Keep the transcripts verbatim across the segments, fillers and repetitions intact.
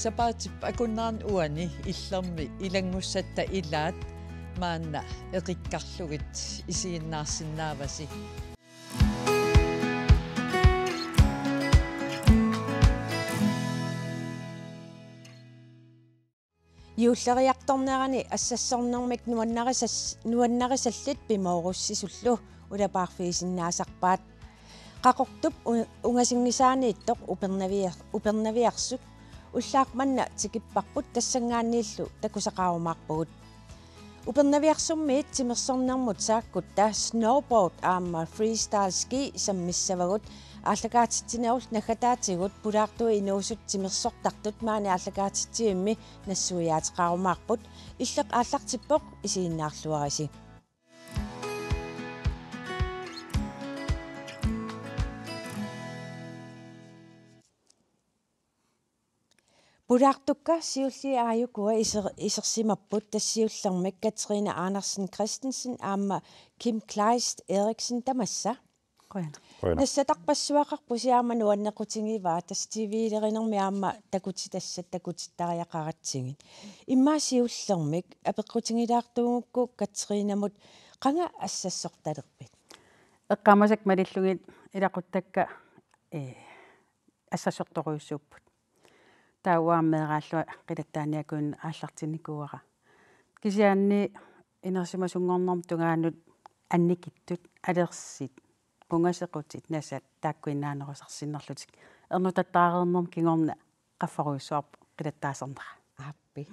Sapaatip akunnerani uani Illermi ilanngussatta ilaat maanna eqikkarlugit isiginnaarsinnaavasi. Juulleriartornerani assassornermik nuannarisas-, nuannarisallit pimoorussisullu ulapaarfigisinnaasarpaat. Qaqortup u-, ungasinngisaaniittoq Upernaviar-, Upernaviarsuk ullaaq manna tikipparput, tassanngaanniillu takusaqarumaarpugut. Upernaviarsummiit timersornermut saakkutta snowboard aamma freestyle ski sammissavagut. Aallakaatitsinerullu naggataatigut pulaartui inuusut timersortartut maani aallakaatitsivimmi nassuiaateqarumaarput. Illeq aallartippoq, isiginnaarluarisi. Pulaartukka siulliit aajukua iser-, isersimapput, tassa siullermik Katrine Andersen Christensen aamma Kim Kleist Eriksen, tamassa. Qujanaq. Qujanaq. Nassatarpassuaqarpusi aamma nuannequtigivaa, tassa T V-lerinermi aamma takutitassat takutittariaqaratsigit. Immaqa siullermik apeqqutigilaartuugukku Katrinemut, qanga assassortalerpit? Eqqaamasakka malillugit ilaquttakka, ee, assassortorujussuupput. Taava aamma meeraallunga qilattaaniakuinnaq aallartinnikuuara. Kisianni inersimasunngornermut tungaanut annikittut, alersit, qungasequtit, nasat taakkuinnaanerusarsinnarlutik. Ernuttattaareernermut kingorna qaffarujussuarpoq qilattaasarnera. Aappi.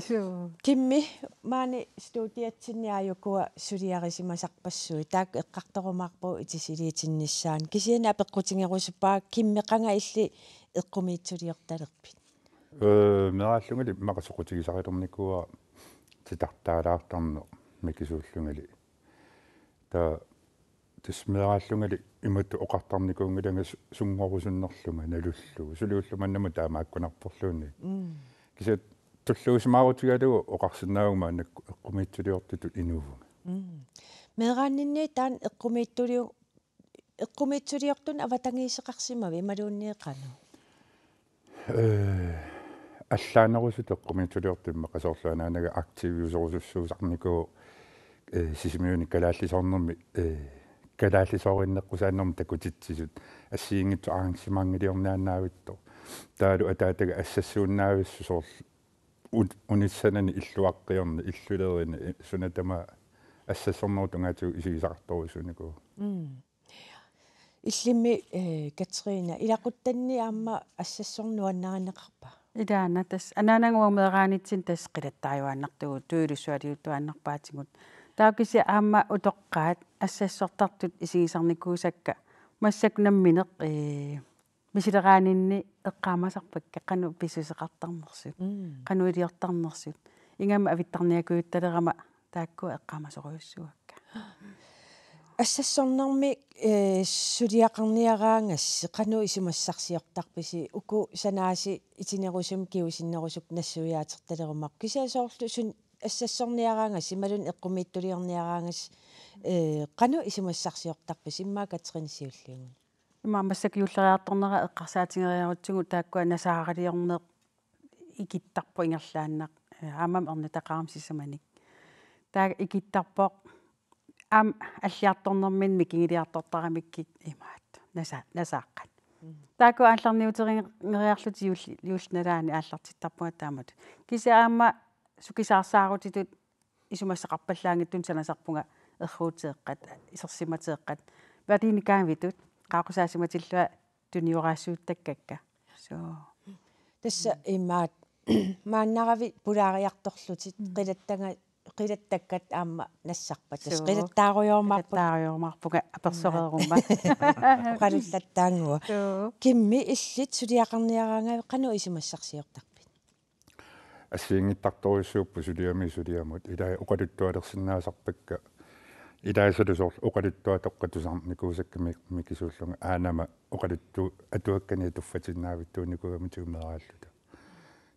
Joo. Kimmi, maani studiatsinni aajukua suliarisimasarpassui, taakku eqqartorumaarpagut itisiliitinnissaannut. Kisianni apeqqutigerusuppara, Kimmi, qanga illit eqqumiitsuliortalerpit? Ee, meeraallungali immaqa soqutigisarilernikuuara titartaalaartarneq mikisuullungali. Taava tassa meeraallungali imatut oqartarnikuunngilanga su-, sunngorusunnerlunga nalullugu. Suli ulloq mannamut taamaakkunarporluunniit. Mm. Kisianni tulluusimaarutigalugu oqarsinnaavunga maannakkut eqqumiitsuliortutut inuuvunga. Mm. Meeraanninni taanna eqqumiitsuliu-, eqqumiitsuliortunut avatangiiseqarsimavit imaluunniit qanoq? Ee, allaanerusutut eqqumiitsuliortut immaqa soorlu anaanaga aktiviuserusussuusarnikuuvoq, ee, Sisimiuni kalaallisoornermi, ee, kalaallisoorinneqqusaannermi takutitsisut, assigiinngitsut arrangementiliorniaannaavittoq. Taavalu ataataga assassuinnaavissoq soorlu un-, unissanani illuaqqiorneq, illulerini, suna tamaat assassornerup tungaatigut isigisaqartorujussuunikuuvoq. Mm. Illimmi, eh, Katrine, ilaquttanni aamma assassorneq nuannarineqarpa? Ilaana, tassa anaanaga uagut meeraanitsinni tassa qilattaajuaannartugut, tujuulussualiuttuaannarpaatigut. Taava kisianni aamma utoqqaat assassortartut isigisarnikuusakka massakkut nammineq, eh, misileraaninni eqqaamasarpakka qanoq pissuseqartarnersut, mm, qanoq iliortarnersut. Ingammik avittarniakujuttalerama taakku eqqaamasorujussuuakka. Assassornermi, eh, suliaqarniaraangassi qanoq isumassarsiortarpisi? Uku sanaasi itinerusumik kingusinnerusukkut nassuiaatertalerumaarput. Kisianni soorlu suna assassorniaraangassi imaluunniit eqqumiitsuliorniaraangassi, eh, qanoq isumassarsiortarpisi, immaqa Katrine siulliulluni? Immaqa massakkut juulleriartornera eqqarsaatigeriarutsigu taakkua nasaaraliorneq ikittarpoq ingerlaannaq, eh, aammami ernuttaqarami sisamanik. Taava ikittarpoq aamma alliartornerminni mikigiliartortaramikkit imaattoq nasa-, nasaaqqat. Mm. Taakku aallarniuterinngereerlutik juul-, juullinalaani aallartittarpunga taamatut. Kisianni aamma sukisaarsaarutitut isumassaqarpallaanngitsunik sanasarpunga erruuteeqqat, isersimateeqqat. Værdinikaavitut qaaqqusaasimatuulluta tunioraassuuttakkakka. Soo. Tassa imaat maannaravit pulaariartorlutit, mm, qilattanga-, qilattakkat aamma nassarpat. Tassa, soo, qilattaarujorumaarput. Qilattaarujorumaarpunga apersoreeruma. Oqalullattaanngua. Soo. Kimmi, illit suliaqarniaraangavit qanoq isumassarsiortarpit? Assigiinngitsorujussuupput suliami suliamut. Ilai oqaluttualersinnaasarpakka. Ilai soorlu oqaluttuatoqqat tusarnikuusakka mi-, mikisuullunga aanama oqaluttuut atuakkani atuffatinnaavittuunikuugamitigut meeraalluta.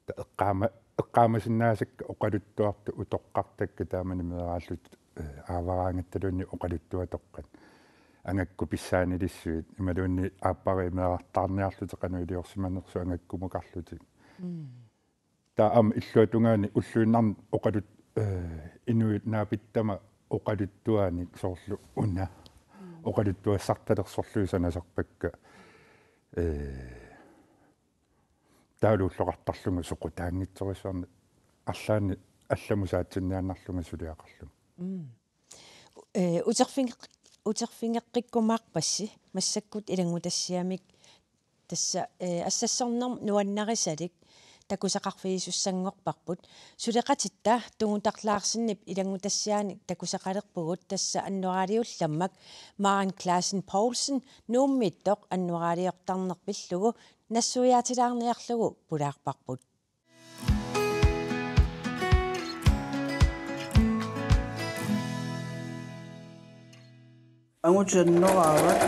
Taava eqqaama-, eqqaamasinnaasakka oqaluttuartut utoqqartakka taamani meeraalluta, eh, aavaraangattaluunniit oqaluttuatoqqat. angakkupissaanilissuit imaluunniit aappariit meerartaarniarlutik qanoq iliorsimanersut angakkumukarlutik. Mm. Taava aamma illuatungaani ulluinnarni oqalut-, eh, inuit naapittama oqaluttuanik soorlu una. Mm. Oqaluttuassartalersorlugit sanasarpakka, eh, taavalu ulloqartarlunga soqutaanngitsorsuarnik arlaannik allamut saatsinniaannarlunga suliaqarlunga. Mm. Eh, uterfigeq-, uterfigeqqikkumaarpassi massakkut ilanngutassiamik tassa, eh, assassornermut nuannarisalik takusaqarfigisussanngorparput. Suleqatitta Tungutarlaarsinip ilanngutassiaanik takusaqalerpugut, tassa annoraaliullammak Maren Clausen Poulsen Nuummiittoq annoraaliortarneq pillugu nassuiaatilaarniarlugu pulaarparput. Angutit annoraavat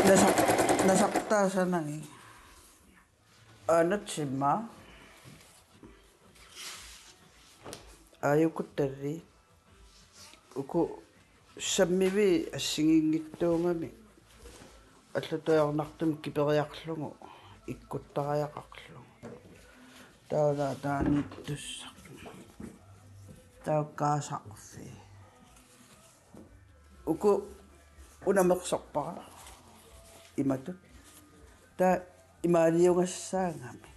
nasar-, nasartaasanagit. Aanatsima. Aajukut tallit. Uku sammivii assigiinngitsuugamik allatut ajornartumik kiperiarlugu ikkuttariaqarlugu. Taava taaniittussaq. Taava kaasarfii. Uku una mersorpara. Imatut. Taava imaaliugassaagami.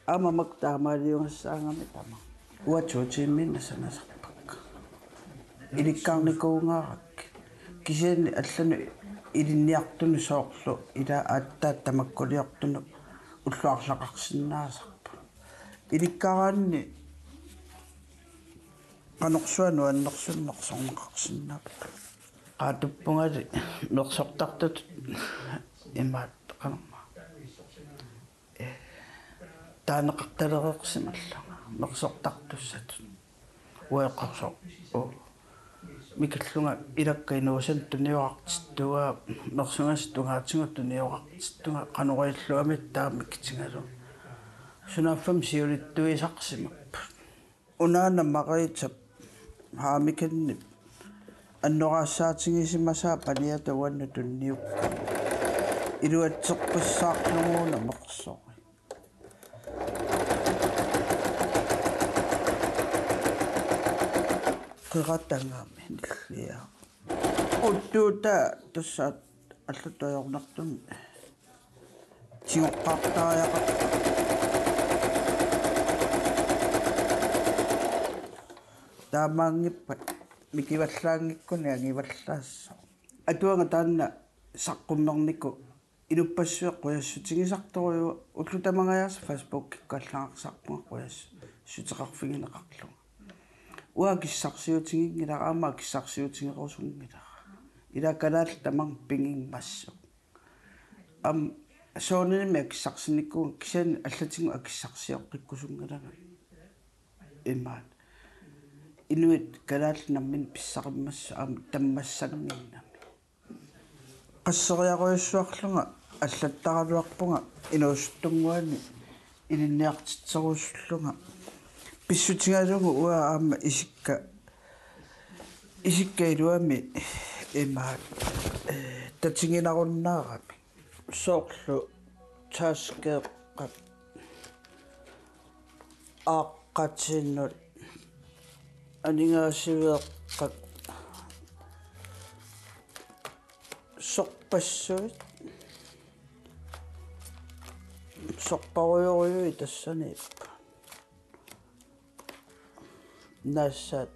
Aamma makku taamaaliugassaagami tamaat. Uanga to tiimiinnaat sanasarpakka. Ilikkarnikuugaarakkit. Kisianni allanut ilinniartunut soorlu ilaa aatsaat tamakkuliortunut ullut arlaqarsinnaasarput. Ilikkaraanni qanoq sualuunniit nuannersunik sorneqarsinnaapput. Qaatuppungali mersortartutut imaattoqarmat. Taaneqartalereersimallunga mersortartussatut. Ueqqarsoq. Oo. Mikillunga ilakka inuusannik tuniorartittunga, mersungassat tungaatigut tuniorartittunga, qanoq ilillugu taama mikitigalugu. Sunaaffami siulittuisarsimapput. Unaana Mariitap Haamikanip annoraasaatigisimasaa paniata uannut tunniukkaa. Iluatserpassaarlugu una mersori. Qeratagami nilliaq. Uttuuta tassa allatut ajornartumik tigoqqaartariaqarpoq. Taamaanngippat mikivallaanngikkunik angivallaassaaq. Atuagaq taanna saqqummernikuu inuppassuit qujassutigisartorujuuvoq, ullut tamangajaasa Facebookikkut allagarsaarpunga qujassuteqarfigineqarlunga. Uanga akissarsiutiginngilara, aamma akissarsiutigerusunngilara. Ilaa kalaallit tamarmik pigimmata. Aamma soorunami akissarsinikuuvunga kisianni allatigut akissarsioqqikkusunngilanga. Imaat. Inuit kalaallit namminneq pissaqimmassuk aamma tammassannginnami. Qasseriarujussuarlunga allattaraluarpunga inuusuttunnguani ilinniartitserusullunga. Pissutigalugu uanga aamma isikka, isikka iluamik imaat, eh, tatiginarunnaarami. Soorlu taskeeqqat, aaqqatinut, aningaasiveeqqat, sorpassuit, sorparujorujuit tassaniippoq. Naassaat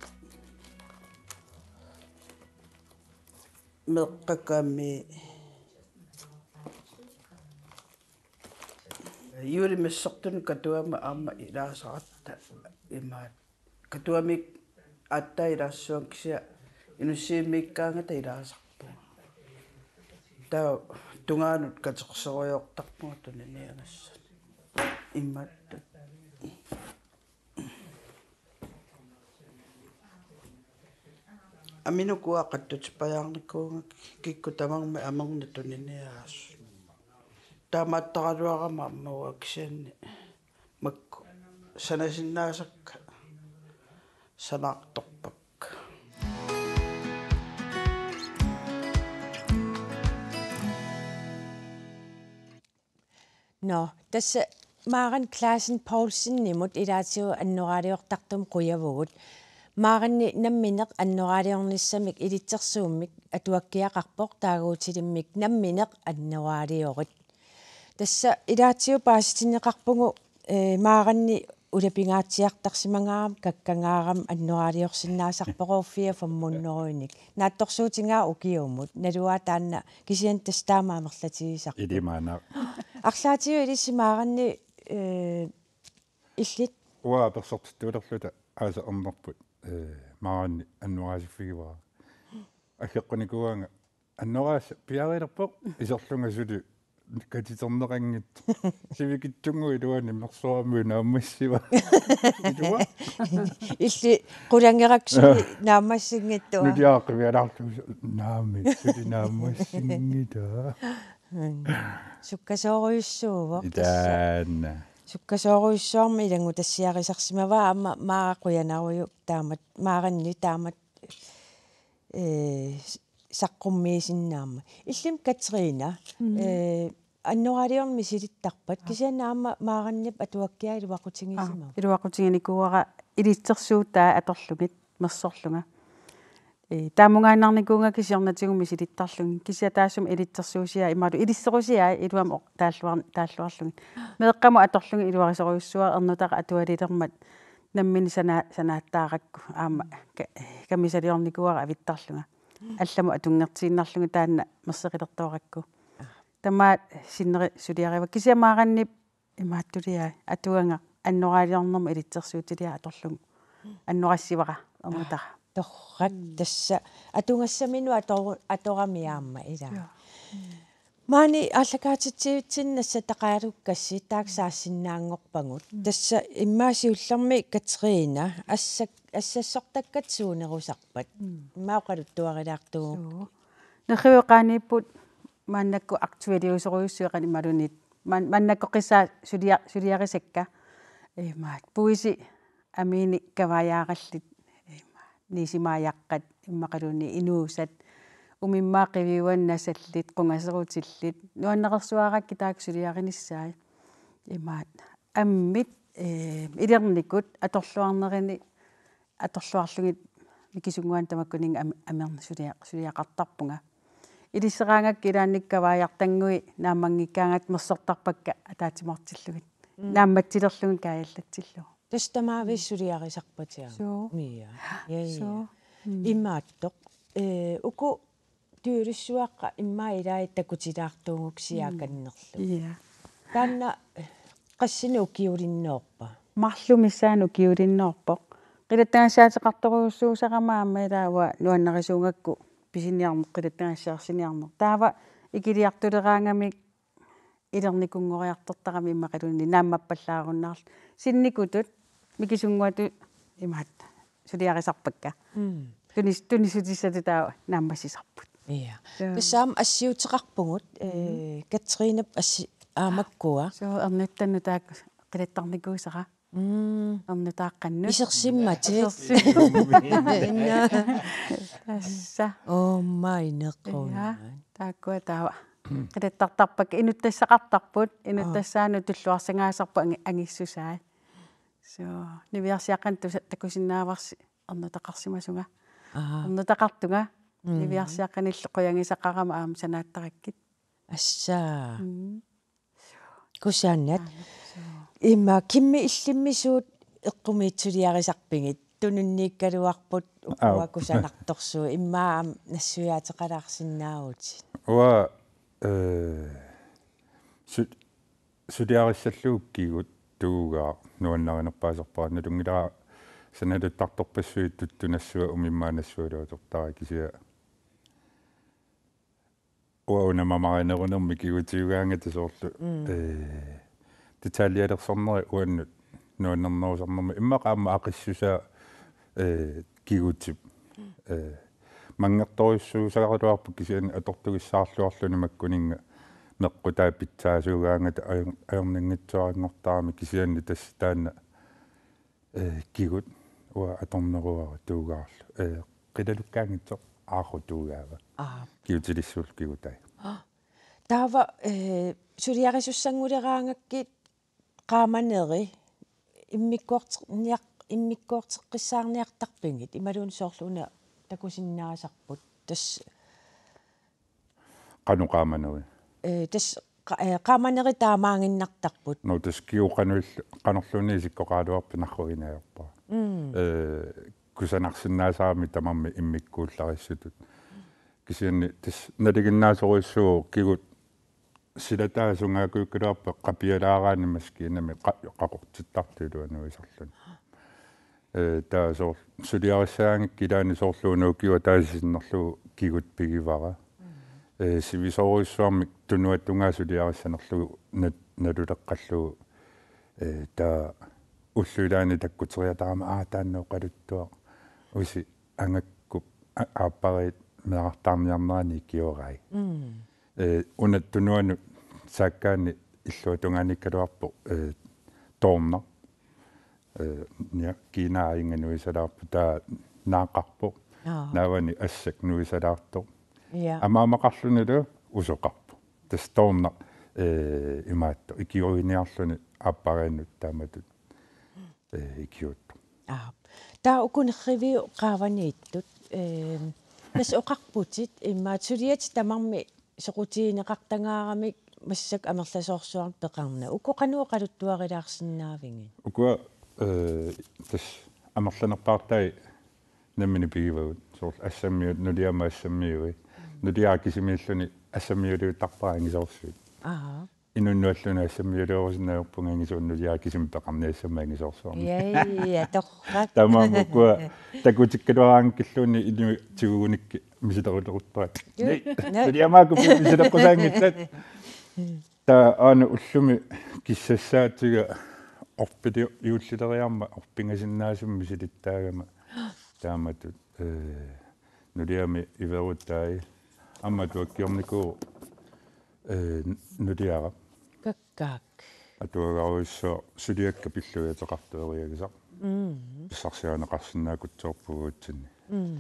meeqqakami. Juulimik assortunut Katuami aamma ilaasaratta imaat. Katuamik aatsaat ilaassuunga kisianni inussivimmiikkaangata ilaasarpunga. Taava tungaanut katerserujoortarpunga tuniniagassani. Imaattoq. Aminuku uanga qattutipajaarnikuugakku kikkut tamarmik amernik tuniniaasut. Taamaattaraluarama aamma uanga kisianni makku sanasinnaasakka sanaartorpakka. Nå, tassa Maren Clausen Poulsenimut ilaatigut annoraaliortartumut qujavugut. Marenni nammineq annoraaliornissamik ilitsersuummik atuakkiaqarpoq taaguutilimmik nammineq annoraaliorit. Tassa ilaatigut paasitinneqarpugut, eh, Marenni ulapingaatsiartarsimagaarami kakkangaarami annoraaliorsinnaasarpoq ukiut femhundredenik. Naatsorsuutigaara ukiumut. Naluara taanna kisianni tassa taama amerlatigisarput. Ilimaanaq. Arlaatigut ilissi Marenni, eh, illit? Uanga apersortittuulerluta aasaq ernerput, eh, Marenni annoraasiffigivara. Aggeqqunikuugaanga annoraasaq piareerpoq iserlunga suli katiterneqanngitsoq. Sivikitsunnguit iluanni mersuarmi naammassiva. Ilua. Illit qulangerakku suli naammassinngitsuat. Nuliaaqqivialaarlugu naamik suli naammassinngitsoq. Sukkasoorujussuuvoq tassa. Itaanna. Sukkasoorujussuarmik ilanngutassiarisarsimavaa aamma Maren qujanarujuk taamatut, Marenni taamatut, eh, saqqummiisinnaammat. Illimmi Katrine, mm, eh, annoraaliorneq misilittarpat, kisianni aamma Marennip atuakkiaa iluaqutigisimava? Aa, iluaqutiginikuuara ilitsersuutai atorlugit mersorlunga. Eh, taamungaannarnikuuvunga kisiornatigut misilittarlugit. Kisianni taassuma ilitsersuusiai imaluunniit ilisserusiai iluamik oq-, taalluar-, taalluarlugit. Meeqqamut atorlugit iluarisorujussuuara ernutaqat atualilermat nammineq sana-, sanaattaarakku aamma ka-, kamisaliornikuuara avittarlunga. Allamut atunngortiinnarlugit taanna merseqilertoorakku. Tamaat sinneri suliarivaat. Kisianni Marennip imaattuliai atuagaq annoraaliornermut ilitsersuutiliai atorlugu. Annorassivara ernutaq. Torrak, mm, tassa atugassaminut ator-, atorami aamma ilaa. Joo. Maani aallakaatitsivitsinni nassataqaarukkassi taakku saassinnaanngorpagut. Mm. Tassa immaqa siullermik Katrine assat-, assassortakkat suunerusarpat. Mm. Immaqa oqaluttuarilaartugut. Suu. Nerriviup qaaniipput maannakkut aktualiusorujussuit qanoq imaluunniit. Maan-, maannakkoqqissaaq sulia-, suliarisakka. Imaat puisi amiinik kavaajaarallit. Imaat nisimaajaqqat immaqaluunniit inuusat. Umimmaat qiviuani nasallit, qungaserutillit. Nuannareersuarakkit taakku suliarinissaat. Imaat ammit, eh, ilernikut atorluarnerini atorluarlugit mikisunnguanut tamakkuninnga am-, amernik sulia-, suliaqartarpunga. Ilisseraangakku ilaanni kavaajartannguit naammanngikkaangatta mersortarpakka ataatsimoortillugit. Mm. Naammatsilerlugit kaajallatsillugu. Tassa tamaavisa suliarisarpatigu. Suu. Mia. Ja, ja. Suu. Mm. Imaattoq. Eh, uku tyggelissuaqqat immaqa ilaat takutilaartuugukku siakannerlu. Mm. Ja. Taanna qassinik ukiulinnoorpa? Marluk missaanni ukiulinnoorpoq. Qilattagassaateqartorujussuusarama aamma ilaa uanga nuannarisuugakku pisiniarneq, qilattagassaarsiniarneq. Taava ikiliartuleraangamik ilernikunngoriartortarami immaqaluunniit naammappallaarunnaarlugu. Sinnikutut mikisunnguatut imaat suliarisarpakka. Mm. Tunis-, tunisutissatut taava naammassisarput. Ja. Ja. Tassa aamma assiuteqarpugut, mm, eh, Katrinep assi-, aamakkua. Suu, ernuttannut taakku qilattarnikuusara. Mm. Ernutaaqqannut. Isersimmatit. Isersimmatit. Tassa. Oomma inequnga. Ja, taakkua taava. Qilattartarpakka inuttassaqartarput, inuttassaanut tulluarsagaasarput angi-, angissusaat. Suu, niviarsiaqqanik tusa-, takusinnaavarsi ernutaqarsimasunga. Aha. Ernutaqartunga, mm, niviarsiaqqanillu qujagisaqarama aamma sanaattarakkit. Assaa. Mm. Kusanat. Aana, suu. Immaqa Kimmi illimmi suut eqqumiitsuliarisarpigit? Tununniikkaluarput ukua. Aap. Kusanartorsuit. Immaqa aamma nassuiaateqalaarsinnaavutit. Uanga, eh, su-, suliarissallugu kigut Tuugaaq nuannarinerpaasarpara, nalunngilara sanaluttartorpassuit tuttunassuaq umimmaanassualuatortara kisianni uanga una mamarinerunermik kigutiugaangata soorlu, mm, eh, detaljelersorneri uannut nuannernerusarnermik immaqa aamma aqissusaa, eh, kigutip. Eh, manngertorujussuusaraluarpoq kisianni atortugissaarluarluni makkuninnga meqqutai pitsaasuugaangata ajor-, ajornanngitsuaranngortarami kisianni tassa taanna eh, kigut uanga atorneruara Tuugaarlu. Eh, qilalukkaanngitsoq Aarru Tuugaava. Aa. Kigutilissuullu kigutai. Aa. Taava, eh, suliarisussannguleeraangakkit qaamaneri immikkoorti-, niaq-, immikkoorteqqissaarniartarpigit imaluunniit soorlu una takusinnaasarput. Tassa Qanoq qaamaneri? Eh, tassa qa-, eh, qaamaneri taamaaginnartarput. No, tassa kigu qanoq il-, qanorluunniit isikkoqaraluarpat narrugineq ajorpara. Mm. Eh, kusanarsinnaasarami tamarmik immikkuullarissutut. Kisianni tassa nalinginnaasorujussuuvoq kigut silataasungaakuukkaluarpat qapialaaraanni maskiinami qa-, qaqortittartut ilua nuisarluni. Eh, taava soorlu suliarissagaangakkit ilaanni soorlu una ukiup ataaseq sinnerlugu kigut pigivara. Eh, sivisoorujussuarmik tunuatungaa suliarissanerlugu nat-, naluleqqallugu. Eh, taava ullut ilaanni takkuteriatarama, aa, taanna oqaluttuaq. Usi angakkup a-, aappariit meerartaarniarnerani ikiorai. Mm. Eh, una tunuanut saakkaanni illuatungaaniikkaluarpoq, eh, toornaq. Eh, nia-, kiinaa inga nuisalaarpoq, taava naaqarpoq. Aa. Naavani assak nuisalaartoq. Ja. Amaamaqarlunilu usoqarpoq. Tassa toornaq, eh, imaattoq ikioriniarluni aappariinnut taamatut, eh, ikiuuttoq. Aap. Taava uku nerriviup qaavaniittut, eh, tassa oqarputit immaqa suliatit tamarmik soqutigineqartagaaramik massakkut amerlasoorsuarnik peqarnagit. Uku qanoq oqaluttuarilaarsinnaavigit? Ukua, eh, tassa amerlanerpaartai nammineq pigivagut. Soorlu assammiut, nuliama assammiui. Nuliara kisimiilluni assammiuliuttarpara angisoorsuit. Aa. Inunnik nualluni assammiuliurusinnaajorpunga angisuunik nuliara kisimi peqarniassammat angisoorsuarmik. Ja, ja, torrak. Taamaammat ukua takutikkaluaraangakkilluunniit inuit tigugunikkit misileruleruttorat. Ju. Nei, nei. Nuliamaakku misileqqusaanngitsat. Taava aana ullumi kissassaatiga orpiliullileriarmat orpigasinnaasumik misilittaagama. Taamatut, eh, nuliami iverutai. Aamma atuakkiornikuuvoq, eh, nuliara. Kakkaak. Atuagarujussuaq suliakka pillugu ateqartooriagisaq. Mm. Pissarsiarineqarsinnaakutsoorpugut uatsinni. Mm.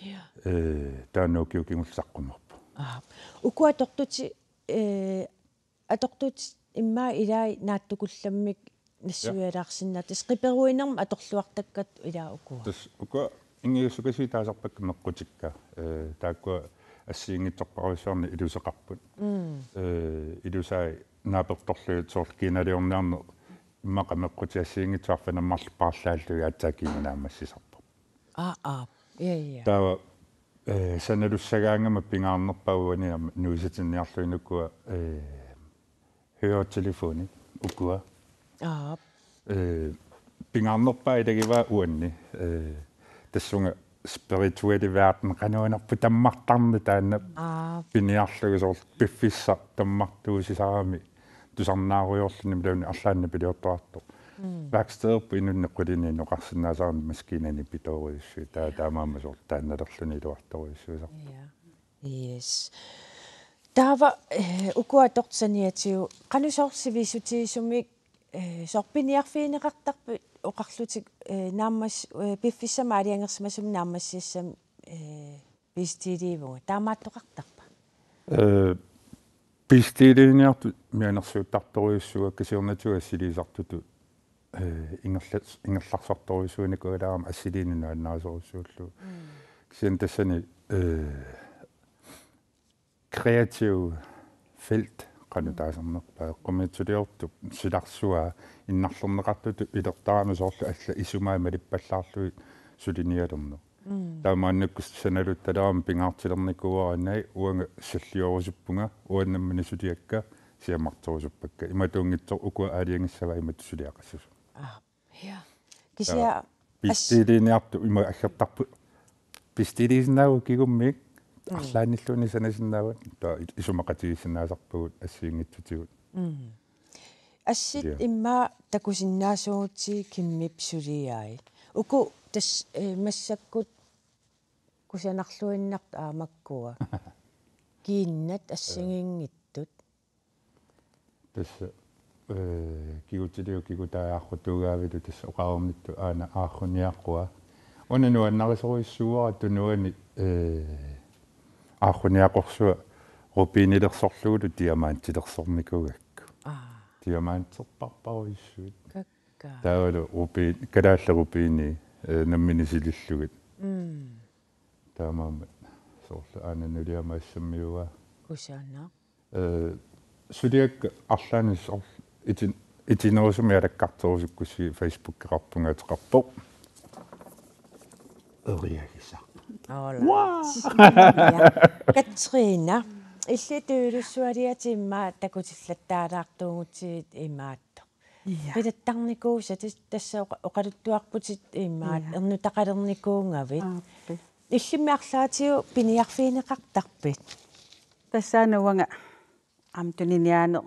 Ja. Eh, taanna ukiut kingulliit saqqummerpoq. Aa. Ukua atortutit, eh, atortutit immaqa ilai naatsukullammik nassuialaarsinnaapput. Ja. Tassa qiperuinermik atorluartakkat ilaa ukua. Tassa ukua ingiussukasiit taasarpakka meqqutikka. Eh, taakkua assigiinngitsorpassuarnik iluseqarput. Mm. Eh, ilusai naapertorlugit soorlu kiinaliorniarneq immaqa meqqutit assigiinngitsut arfineq-marluk paarlaallugit aatsaat kiinaq naammassisarpoq. Aa, aa. Ja, ja. Taava, eh, sanalussagaangama pingaarnerpaat uani aamma nuisatinniarlugit nukua, eh, høretelefonit ukua. Aap. Eh, pingaarnerpaat ilagivaat uanni, eh, tassunga spirituelle verden qanoq inerpoq tammartarneq taanna. Aap. Piniarlugu soorlu piffissaq tammartuusisarami tusarnaarujoorluni imaluunniit arlaannik piliortoqartoq. Mm. Værkstederput inunnik qulinik inoqarsinnaasarami maskiinani pitoorujussuit. Taava taamaammat soorlu taannalerluni iluartorujussuusarpoq. Ja. Yes. Taava, eh, ukua atortut saniatigut qanoq soorlu sivisutigisumik, eh, soorlu piniarfigineqartarpit oqarlutit, eh, naammas-, eh, piffissami aalajangersimasumi naammassisassamik, eh, bestiliivunga. Taamaattoqartarpa? Eh, bestiliniartut mianersuuttartorujussuuakka siornatigut assiliisartutut, eh, ingerlas-, ingerlarsortorujussuunikuugaluarami assiliineq nuannarisorujussuullugu. Mm. Kisianni tassani, eh, kreativ felt qanoq taasarnerpaat, eqqumiitsuliortup silarsuaa innarlerneqartutut ilertarami soorlu allat isumaat malippallaarlugit sulinialerneq. Mm. Taamaannakkut sanaluttalaarami pingaartilernikuuara, naak uanga salliorusuppunga, uanga nammineq suliakka siammarterusuppakka. Imatuunngitsoq ukua aalajangissavaat imatut suliaqassuseq. Aa, ja. Kisianni taava as- bestiliniartut ima aggertarput. Bestiliisinnaavugut kingummiit, mm, arlaannilluunniit sanasinnaavat, taava is-, isumaqatigiissinnaasarpagut assigiinngitsutigut. Mm. Assit, ja, immaqa takusinnaasuugutsigu Kimmip suliai. Uku tassa, eh, massakkut kusanarluinnartut aamma makkua. Kiinnat assigiinngitsut. Tassa, eh, kigutiliup kigutaat aarrutuugaavilu tassa oqarnittut aana aarruniaqua. Una nuannarisorujussuuara tunuani, eh, aarruniaqorsua Rubinilersorlugulu diamantilersornikuugakku. Aa. Diamanterparparujussuit. Kakkaak. Taavalu rubin, kalaallit rubinit, eh, nammineq silillugit. Mm. Taamaammat soorlu aana nuliama assammiua. Kusanaq. Eh, suliakka arlaanni soorlu itin-, itinerusumik alakkarterusukkussi Facebookeqarpunga ateqarpoq. Eriagisaq. All right. Wow. Ja. Katrine, illit Tujuulussualiatit immaqa takutillattaalaartuugutsigit imaattoq. Ja. Pilattarnikuusat tas-, tassa oqa-, oqaluttuarputit imaat, ja, ernutaqalernikuugavit. Aappi. Illimmi arlaatigut piniarfigineqartarpit? Tassaana uanga aamma tuniniaaneq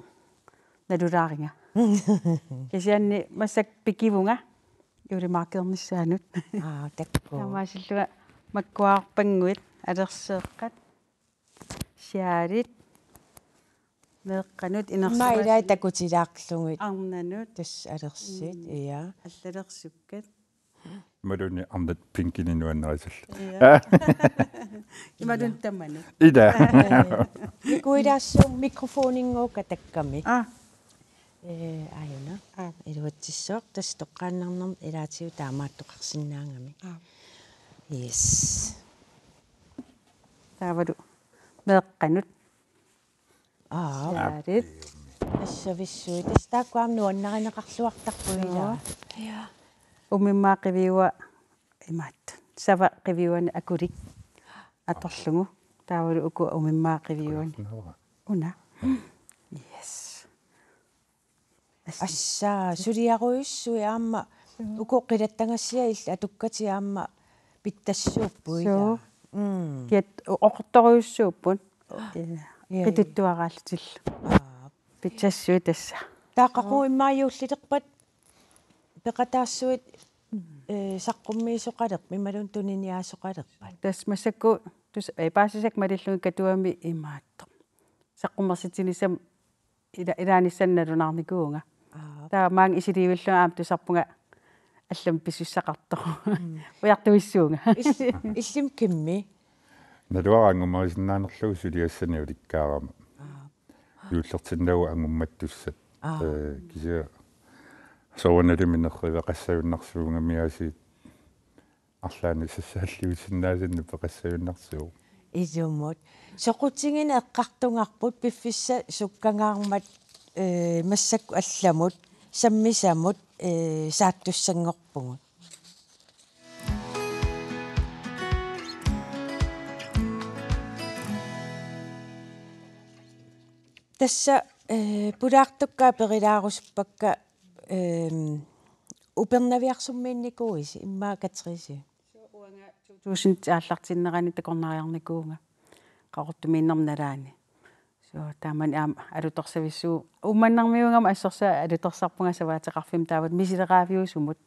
nalulaariga. Kisianni massakkut pikivunga juulimaarkeernissaanut. Aa, takkua. Taamaasillunga makkuarpannguit alerseeqqat, sjalit, meeqqanut, immaqa ilai inersimasut, takutilaarlugit. Arnanut. Tassa alersit, mm, ja. Allalersukkat. Imaluunniit arnat pinkinik nuannarisallu. Ja. Imaluunniit tamanut. Ila. Nikuilaassuunga mikrofoninnguukka takkami. Aa. Eh, aajuna. Aa. Iluatsissaaq tassa toqqaannarnermut ilaatigut taamaattoqarsinnaagami. Aa. Yes. Taavalu meeqqanut. Aa. Saarit. Assavissuit. Tassa taakku aamma nuannarineqarluartarput ilaa. Joo. Ja. Umimmaaq qiviua imaat. Sava qiviuani akulik atorlugu. Taavalu uku umimmaaq qiviuani. Una. Yes. Assaa, suliarujussuit aamma. Suu. Uku qilattagassiat illit atukkatit aamma pitsassuupput. Suu. Ilaa. Mm. Kiat oqortorujussuupput. Ja. Qituttuaraallutillu. Aa. Pitsassuit tassa. Taava qaqugu immaqa juullilerpat peqataassuit, mm, eh, saqqummiisoqalerpat imaluunniit tuniniaasoqalerpat? Tassa massakkut tus-, eh, paasisakka malillugit Katuami imaattoq. Saqqummersitsinissamut ila-, ilaanissamut nalunaarnikuuvunga. Aa. Taava maanga isilivillunga aamma tusarpunga allamik pisussaqartoq. Mm. Ujartuissuunga. Ill-, illimmi Kimmi? Naluara angummerisinnaanerlugu suliassanik ulikkaarama. Aa. Juullertinnagit angummattussat. Aa. Eh, kisianni soorunalimi nerriveqassagunarsuugami aasiit arlaannik sassaalliussinnaasannik peqassagunarsuuvoq. Ilumut. Soqutigineq eqqartugarput piffissaq sukkangaarmat, eh, massakkut allamut, sammisamut, eh, saattussanngorpugut. Tassa, eh, pulaartukka aperilaarusuppakka, ehm, Upernaviarsummiinnikuuisi, immaqa Katrisi? Suu, uanga to tusind aallartinnerani takornariarnikuuvunga Qaqortumiinnerma nalaani. Suu, taamani aamma alutorsavissuuvoq. Uummannarmiuugama assorsuaq alutorsarpunga savaateqarfimmut taavalu misileraaviusumut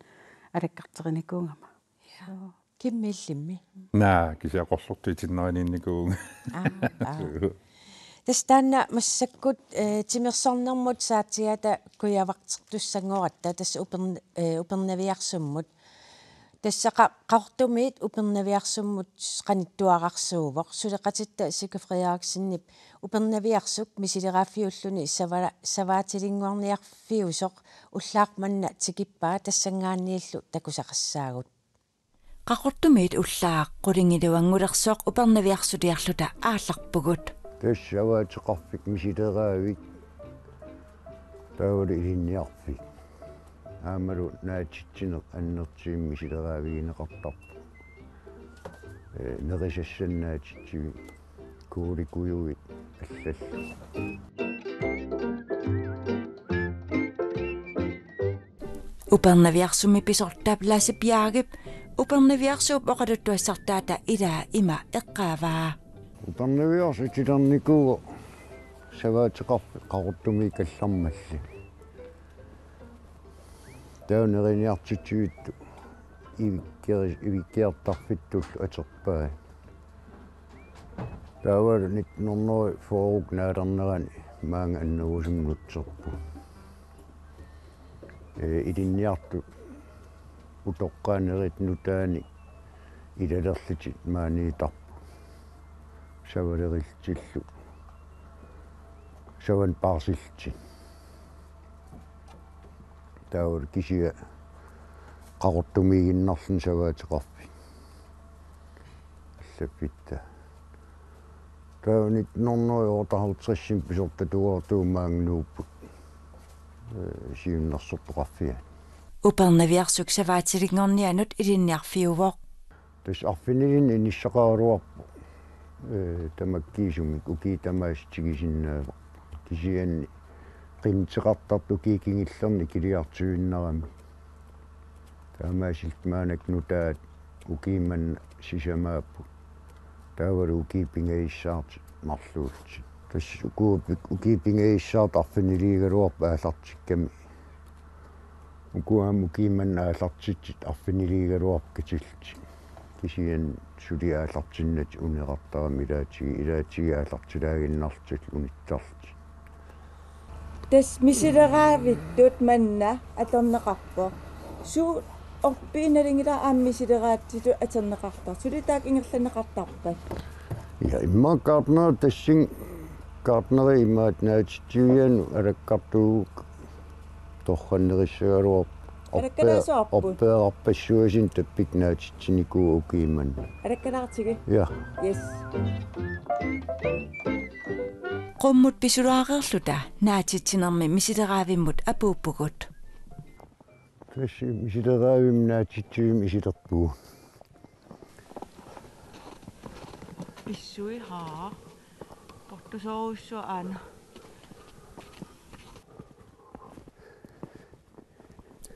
alakkarterinikuugama. Ja. Suu. Kimmi illimmi? Naa, kisianni Qorlortup itinneraniinnikuuvunga. Aa, aa. Tassa taanna massakkut, eh, timersornermut saatsiata kujavartertussanngoratta tassa Upern-, eh, Upernaviarsummut. Tassa qa-, Qaqortumiit Upernaviarsummut qanittuararsuuvoq. Suleqatitta Sika Frederiksenip Upernaviarsuk misileraaffiulluni sava-, savaatilinnguarniarfiusoq ullaaq manna tikippaa tassanngaanniillu takusaqassaagut. Qaqortumiit ullaaq qulingiluanngulersoq Upernaviarsuliarluta aallarpugut. Tassa savaateqarfik misileraavik taavalu ilinniarfik. Aammalu naatitsineq annertuumik misileraavigineqartarpoq. Eh, nerisassanik naatitsivik. Kuulikujuit allallu. Upernaviarsummi pisortap Lasse Bjergep Upernaviarsuup oqaluttuassartaata ilaa ima eqqaavaa. Upernaviarsuup itilernikuuvoq savaateqarfik Qaqortumiit kallarmalli. Taava neriniartitsivittut ivikkeri-, ivikkiartarfittullu aterpai. Taavalu nitten hundrede fyrre naalernerani maanga annerusumik nutserput. Ee, ilinniartut utoqqaat nerit nutaanik ilalerlutik maaniittarput. Savalerillutillu Savanut paarsillutik. Taava kisianni qaqortumiiginnarluni savaateqarfik. Allaffitta. Taava nitten hundrede og otteoghalvtreds pisortatuartuummaannuupput. Ee, siunnersortoqarfiat. Upernaviarsuk savaatilinngornianut ilinniarfiuvoq. Tassa arfinilinnut inissaqaraluarpoq. Ee, tamakkiisumik ukiut tamaasa tigisinnaavat. Kisianni qinnuteqartartut ukiut kingullerni ikiliartuinnarami. Taamaasillutik maannakkut nutaat ukiummanna sisamaapput. Taavalu ukiut pingajussaartik marluullutik. Tassa uku-, ukiut pingajussaartut arfiniliugaluarput aallartikkami. Uku aamma ukiummanna aallartitsit arfiniliugaluarput katillutik. Kisianni suli aallartinnatik uneqartarami ilaatigut, ilaatigut aallartilaaginnarlutillu unittarlutik. Tassa misileraavittut manna atorneqarpoq. Suut orpiit nalunngilara aamma misileraatsitut atorneqartartut? Suli taakku ingerlanneqartarpat? Ja, immaqa gartneri, tassunga gartneri imaattoq naatitsivianut alakkartuugakkit torrannerissagaluarpoq. Orpea-, alakkalaassavarput? Orpeerarpassuarnik tappikka naatitsinikuuakka ukiummanna. Alakkalaartigu? Ja. Yes. Qummut pisulaareerluta naatitsinermi misileraavimmut apuuppugut. Tassa misileraavimmut naatitsivimmi isulerpugut. Pissui haa. Portusoorujussuaq aana.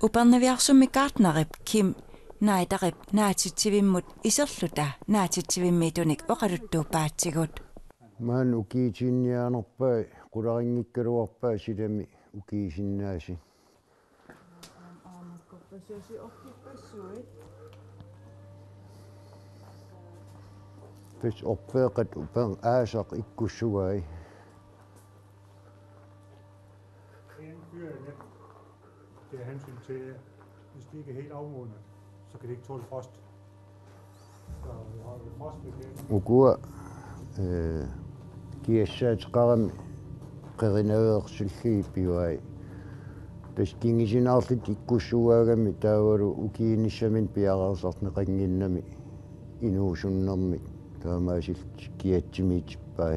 Upernaviarsummi gartnerip Kim Neiderip naatitsivimmut iserluta naatitsivimmiittunik oqaluttuuppaatigut. Maani ukiutinniarnerpaat qularinngikkaluarpaat silami ukiusinnaasut. Tassa orpeeqqat upernaaq aasaq ikkussugai. Det er en fyr, ja. Det er hensyn til, at hvis de ikke er helt afmodnet, så kan de ikke tåle frost. Så vi har jo frost ved det. Ukua, øh, kiassaateqarami qerinaveersillugit pigai. Tassa kingusinaarlutik ikkussugaagami taavalu ukiunissaminnik piareersarneqannginnami inuusunnermik taamaasillutik kiatsimiitippai.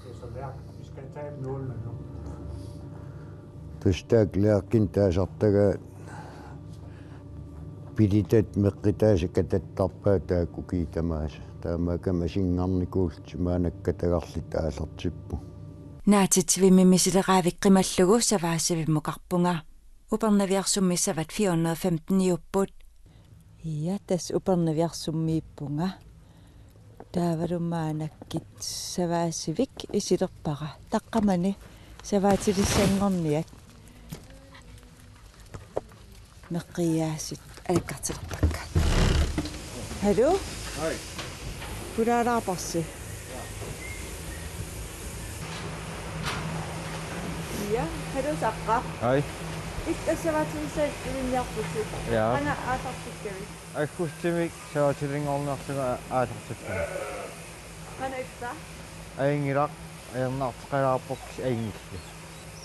Det er så lærk. Vi skal tage dem nålene nu. Tassa taakku lærkinik taasartagaat pilitat meqqutaasut katattarpaat taakku ukiut tamaasa. Taamaakkami asunngarnikuullutik maannakkut katagarlutik aallartippugut. Naatitsivimmi misileraavik qimallugu savaasivimmut karpunga. Upernaviarsummi savat fire hundrede og femten-iupput. Ja, tassa Upernaviarsummiippunga. Taavalu maannakkut savaasivik isulerpara. Taqqamani savaatilissanngorniat. Meqqiaasut alakkartilerpakka. Hallo? Hej. Pulaalaarparsi. Ja, hallo Saqqa. Hej. Illit savaatilissanik ilinniarputit. Ja. Qanga aallartikkavit? Aggustimik savaatilinngorniarlunga aallartippara. Qanoq ippa? Ajunngilaq, ajornartoqalaarpoq kisianni ajunngillat.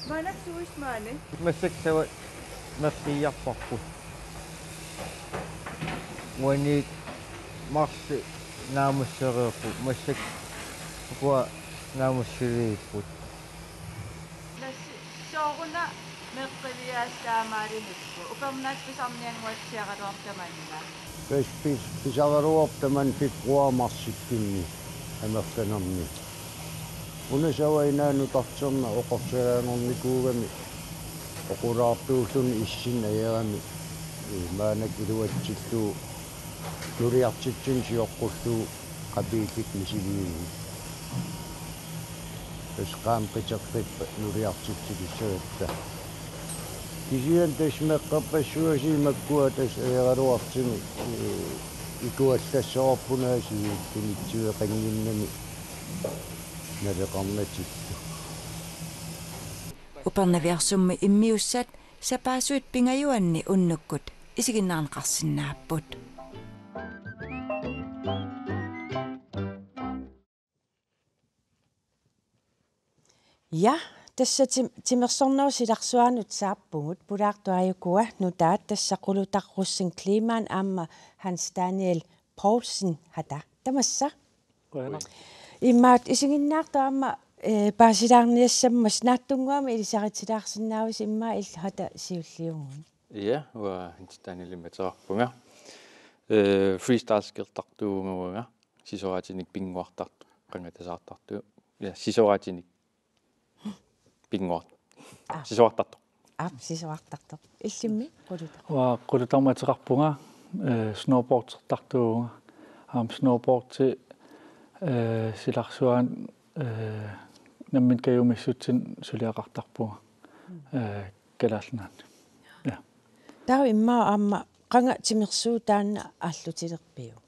Maannakkut suuisi maani? Massakkut savat meqqiarparput. Uaniit marsi naamussereerput, massakkut ukua naamusseriipput. Nassi, sooruna meqqiviaasut taamaalinikkut? Upernaaq pisarnianngortiaraluarta manna. Pis-, pis-, pisaraluarta manna februar marsikkunni amerlanerni. Una savat inaanut tarterna oqorsagaanngornikuugami oqulaartuulluni issinneq agerami, ee, maannakkut iluatsillugu nuliartitsineq sioqqullugu qapiillutik misiliivik. Tassa qaammat qiteqqippat nuliartitsilissagatta. Kisianni tassa meqqerpassuasii makkua tassa ajornartorsiortumik, ee, ikuallassavarput aasiit tunitsiveqannginnami naleqarnatittu. Upernaviarsummi immiussat sapaassuit pingajuanni unnukkut isiginnaarneqarsinnaapput. Ja, tassa tim-, timersornerup silarsuanut saappugut, pulaartut aajukua nutaat, tassa Qulutaq Rosing Kleemann aamma Hans Daniel Poulsen hata. Tamassa. Qujanaq. Imaat isiginnaartut aamma, eh, paasilaarniassammassuk naatsunnguamik ilisaritilaarsinnaavasi, immaqa illit hata siulliugut. Ja, uanga Hans Daniel ateqarpunga. Eh, freestyle-skeertartuuvunga uanga. Sisoraatinik pinnguartartoq, qangatasaartartoq. Ja, sisoraatinik pinnguart-. Aa. Sisoraartartoq. Aap, sisoraartartoq. Illimmi Qulutaq? Uanga Qulutaq ateqarpunga, eh, snowboardertartuuvunga. Aamma snowboardi, eh, silarsuani, eh, nammineq kajumissutsinik suliaqartarpunga. Mm. Eh, Kalaallit Nunaanni. Ja. Taava immaqa aamma qanga timersuut taanna aallutilerpiuk?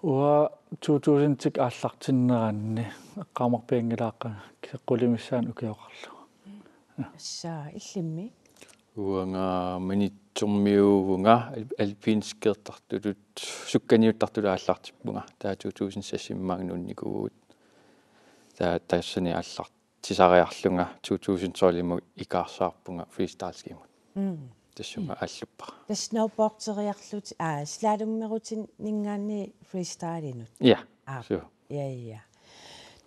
Uanga to tusind aallartinneranni eqqaamarpianngilaaqaanga, kisianni qulimissaani ukioqarlunga. Tassa illimmi? Uanga Maniitsormiuuvunga, al-, alpin-skeertartutut, sukkaniuttartutut aallartippunga. Taava to tusind seks immaqa nuunnikuuvugut. Taava tassani aallar-, tisariarlunga to tusind tolv-imut ikaarsaarpunga freestyle-skimut. Mm. Tassunga aalluppara. Tassa snowboarderiarlutit, aa, slalommerutininngaanniit freestylinut. Ja. Aap. Suu. Ja, ja.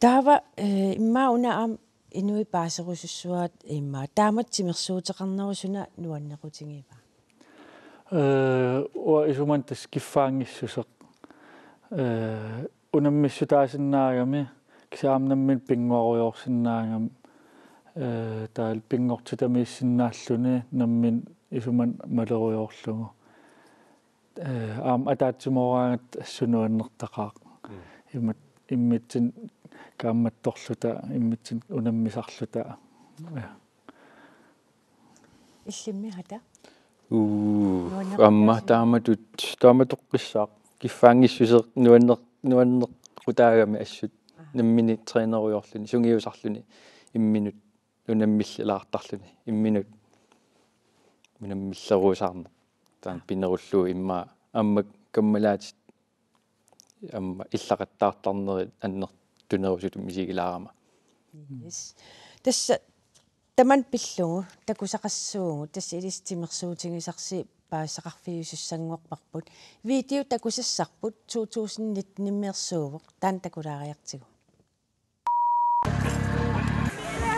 Taava, eh, immaqa una aamma inuit paaserusussuaat immaqa. Taamatut timersuuteqarnerup suna nuannequtigiva? Eh, uanga isumanni tassa kiffaanngissuseq. Eh, unammissutaasinnaagami, kisianni aamma nammineq pinnguarujoorsinnaagami, eh, taavalu pinngortitamiissinnaalluni nammineq isumanni malerujoorlugu. Eh, aamma ataatsimooraagatsigit assut nuannertaqaaq. Mm. Imat-, immitsinnut kaammattorluta, immitsinnut unammisarluta. Ja. Illimmi hata? Uu, nuannequtaasiit? Aamma taamatut, taamatoqqissaaq. Kiffaanngissuseq nuanner-, nuannequtaagami assut. Aa. Nammineq trænerujoorluni, sungiusarluni, imminut unammillilaartarluni, imminut unammilleruusaarneq. Taanna, aa, pinerullugu immaqa aamma kammalaatit aamma illaqattaartarnerit annertunerusutut misigilaarama. Yes. Tassa tamanna pillugu takusaqassuugut, tassa ilissi timersuutigisarsi paasisaqarfiusussanngorparput. Video takusassarput to tusind nitten-immeersuuvoq, taanna takulaariartigu.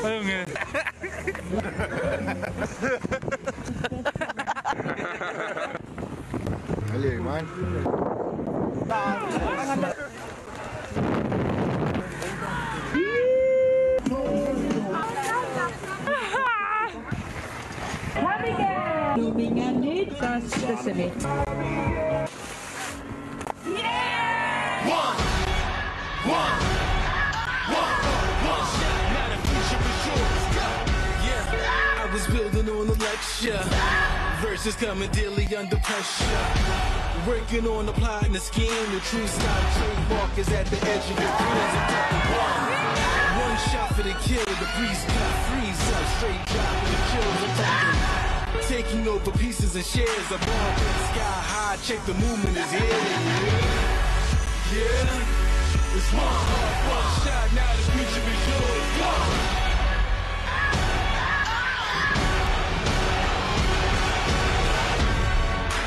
Hello, man. Blooming and Need, that's the city. One, one, one, one shot, now the future is yours. Go. Yeah, I was building on the lecture. Verses coming daily under pressure. Working on the plot and the scheme. The true style trademark is at the edge of your dreams. I'm talking one. One shot for the kill. The breeze cut, freeze up. Straight drop for the chills. I'm talking taking over pieces and shares. I'm all sky high. Check the movement is here. Yeah, it's one, one shot, now the future is yours. Go.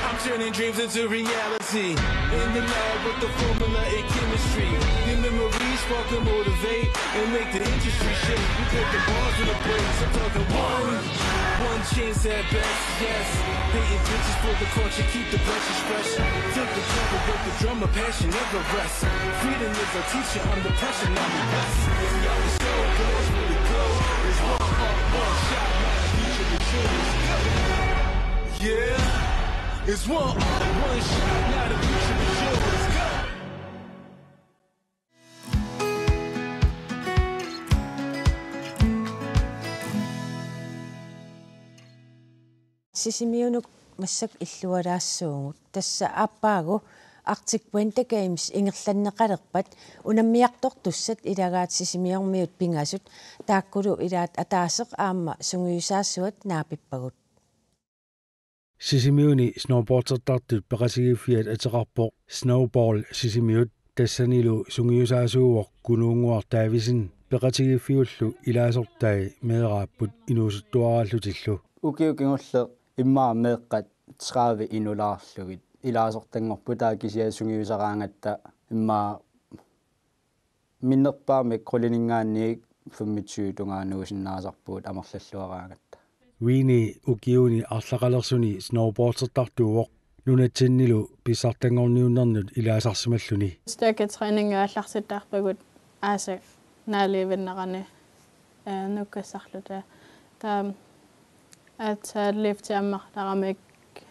I'm turning dreams into reality. In the lab with the formula and chemistry. Your memories spark and motivate and make the industry shake. We put the bars in the breaks. I'm talking one, one chance at best. Yes, painting pictures for the culture, keep the brushes fresh. Took the trouble with the drummer, passion never rests. Freedom is a teacher, I'm the pressure, now the best. Yo, the show goes for the glow. It's one up, one shot, now the future is yours. Yeah, it's one up, one shot, now the future is yours. Go. Sisimiunut massakkut illualaassuugut. Tassa aappaagu Arctic Winter Games ingerlanneqalerpat unammiartortussat ilagaat Sisimiormiut pingasut, taakkulu ilaat ataaseq aamma sungiusaasuat naapippagut. Sisimiuni snowboardertartut peqatigiiffiat ateqarpoq Snowball Sisimiut, tassanilu sungiusaasuuvoq Kunuunnguaq Davidsen. Peqatigiiffiullu ilaasortai meeraapput inuusuttuaraallutillu. Ukioq kingulleq immaqa meeqqat tredive inulaarlugit ilaasortanngorput, taava kisianni sungiusaraangatta immaqa minnerpaamik quliningaanniit femogtyve tungaanut uusinnaasarpugut amerlalluaraangatta. Winnie ukiuni arlaqalersuni snowboardertartuuvoq, nunatsinnilu pissartanngorniunnernut ilaasarsimalluni. Styrketræning aallartittarpagut aasaq naaliivinnerani, eh, nukkassarluta. Taava aatsaat lifti ammartaramik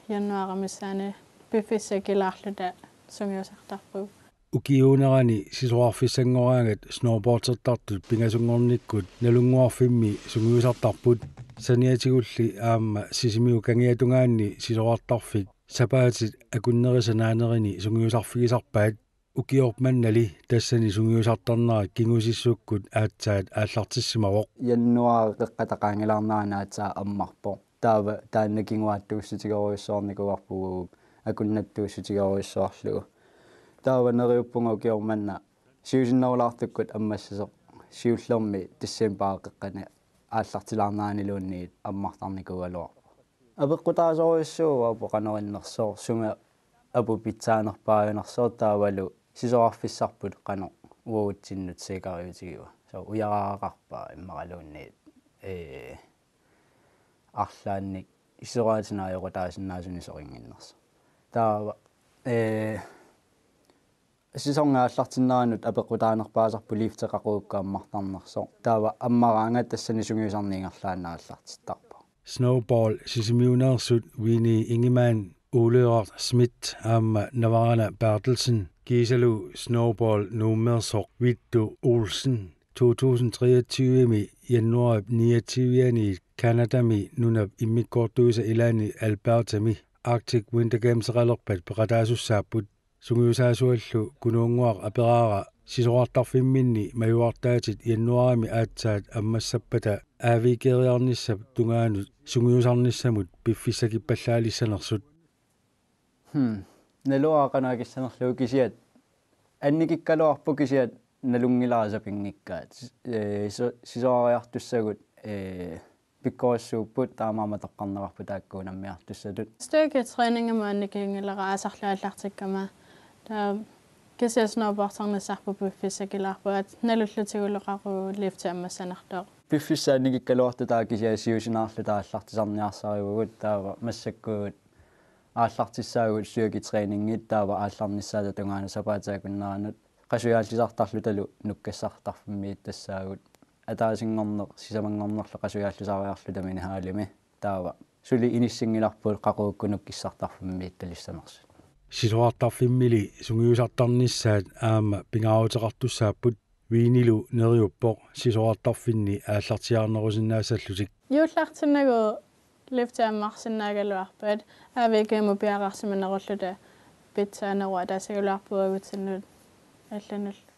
januaarip missaani piffissakilaarluta sungiusartarpugut. Ukiuunerani sisorarfissanngoraangat snowboardertartut pingasunngornikkut Nalunnguarfimmi sungiusartarput, saniatigulli aamma Sisimiut kangiatungaanni sisorartarfik sapaatit akunnerisa naanerini sungiusarfigisarpaat. Ukioq mannali tassani sungiusartarnerat kingusissukkut aatsaat aallartissimavoq. Januaarip qeqqata qaangilaarnerani aatsaat ammarpoq. Taava taanna kinguaattuussutigerujussuarnikuuarpugut akunnattuussutigerujussuarlugu. Taava neriuppunga ukioq manna siusinnerulaartukkut ammassasoq, siullermik decembarip qeqqani aallartilaarneraniluunniit ammartarnikuugaluarpoq. Apeqqutaasorujussuuvoq apu qanoq innersoq, sumi apu pitsaanerpaajunersoq taavalu sisorarfissarput qanoq uagutsinnut sikariutigiva. Soorlu ujaraaraqarpa immaqaluunniit, ee, arlaannik sisoraatinik ajoqutaasinnaasunik soqutiginninnersoq. Taava, ee, sæsonip aallartinneranut apeqqutaanerpaasarpoq lifti qaqugukkut ammartarnersoq. Taava ammaraangat tassani sungiusarneq ingerlaannaq aallartittarpoq. Snowboard Sisimiuneersut Winnie Ingemann, Ole Schmidt aamma Navarana Berthelsen kiisalu snowboard Nuummeersoq Vittu Olsen to tusind treogtyve-mi januaarip niogtyve-ani Canadami nunap immikkoortuisa ilaani Albertami Arctic Winter Gameseqalerpat peqataasussaapput. Sungiusaasuallu Kunuunnguaq aperaara sisorartarfimminni majuartaatit januaarimi aatsaat ammassappata A V G-riarnissap tungaanut sungiusarnissamut piffissakippallaalissanersut. Hmm. Naluara qanoq akissanerlugu, kisianni annikikkaluarpoq, kisianni nalunngilara sapinngikkutta. Ee, so-, sisorariartussagut, ee, pikkorissuupput, taamaammat toqqarneqarput taakku unammiartussatut. Styrketræningi maanna annikinngilara aasarlu aallartikkama. Taava kisianni snowboardertarnissarput piffissakilaarpoq, aat nalullutigullu qaqugu lifti ammassanersoq. Piffissaq annikikkaluartoq, taava kisianni siusinaarluta aallartisarniarsarivugut, taava massakkut aallartissaagut styrketræningi taava aallarnissaata tungaanut sapaatit akunneranut. Qasujaallisartarlutalu nukkassaartarfimmiittassaagut. Ataasinngorneq sisamanngornerlu qasujaallisariarluta minihaalimi. Taava suli inissinngilarput qaqugukkut nukkissartarfimmiittalissanersut. Sisorartarfimmili sungiusartarnissaat aamma pingaaruteqartussaapput, Wiinilu neriuppoq sisorartarfinni aallartiaarnerusinnaassallutik. Juullartinnagu lifti ammarsinnaagaluarpat A V G-mut piareersimanerulluta pitsaanerup ataasigaluarpoq uagutsinnut allanullu.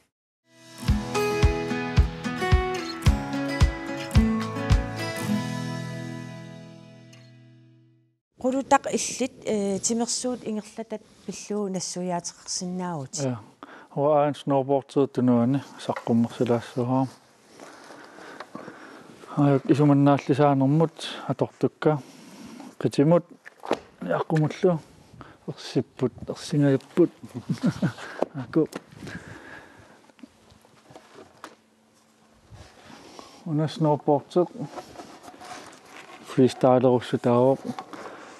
Qulutaq illit, ee, timersuut ingerlatat pillugu nassuiaateqarsinnaavutit? Ja. Uanga aana snowboarderit tunuani saqqummersilaassuara. Aajuku isumannaallisaanermut atortukka. Qitimut jaqqumullu. Ersipput, ersingajapput. Aajuku. Una snowboardi freestylerussutaavoq.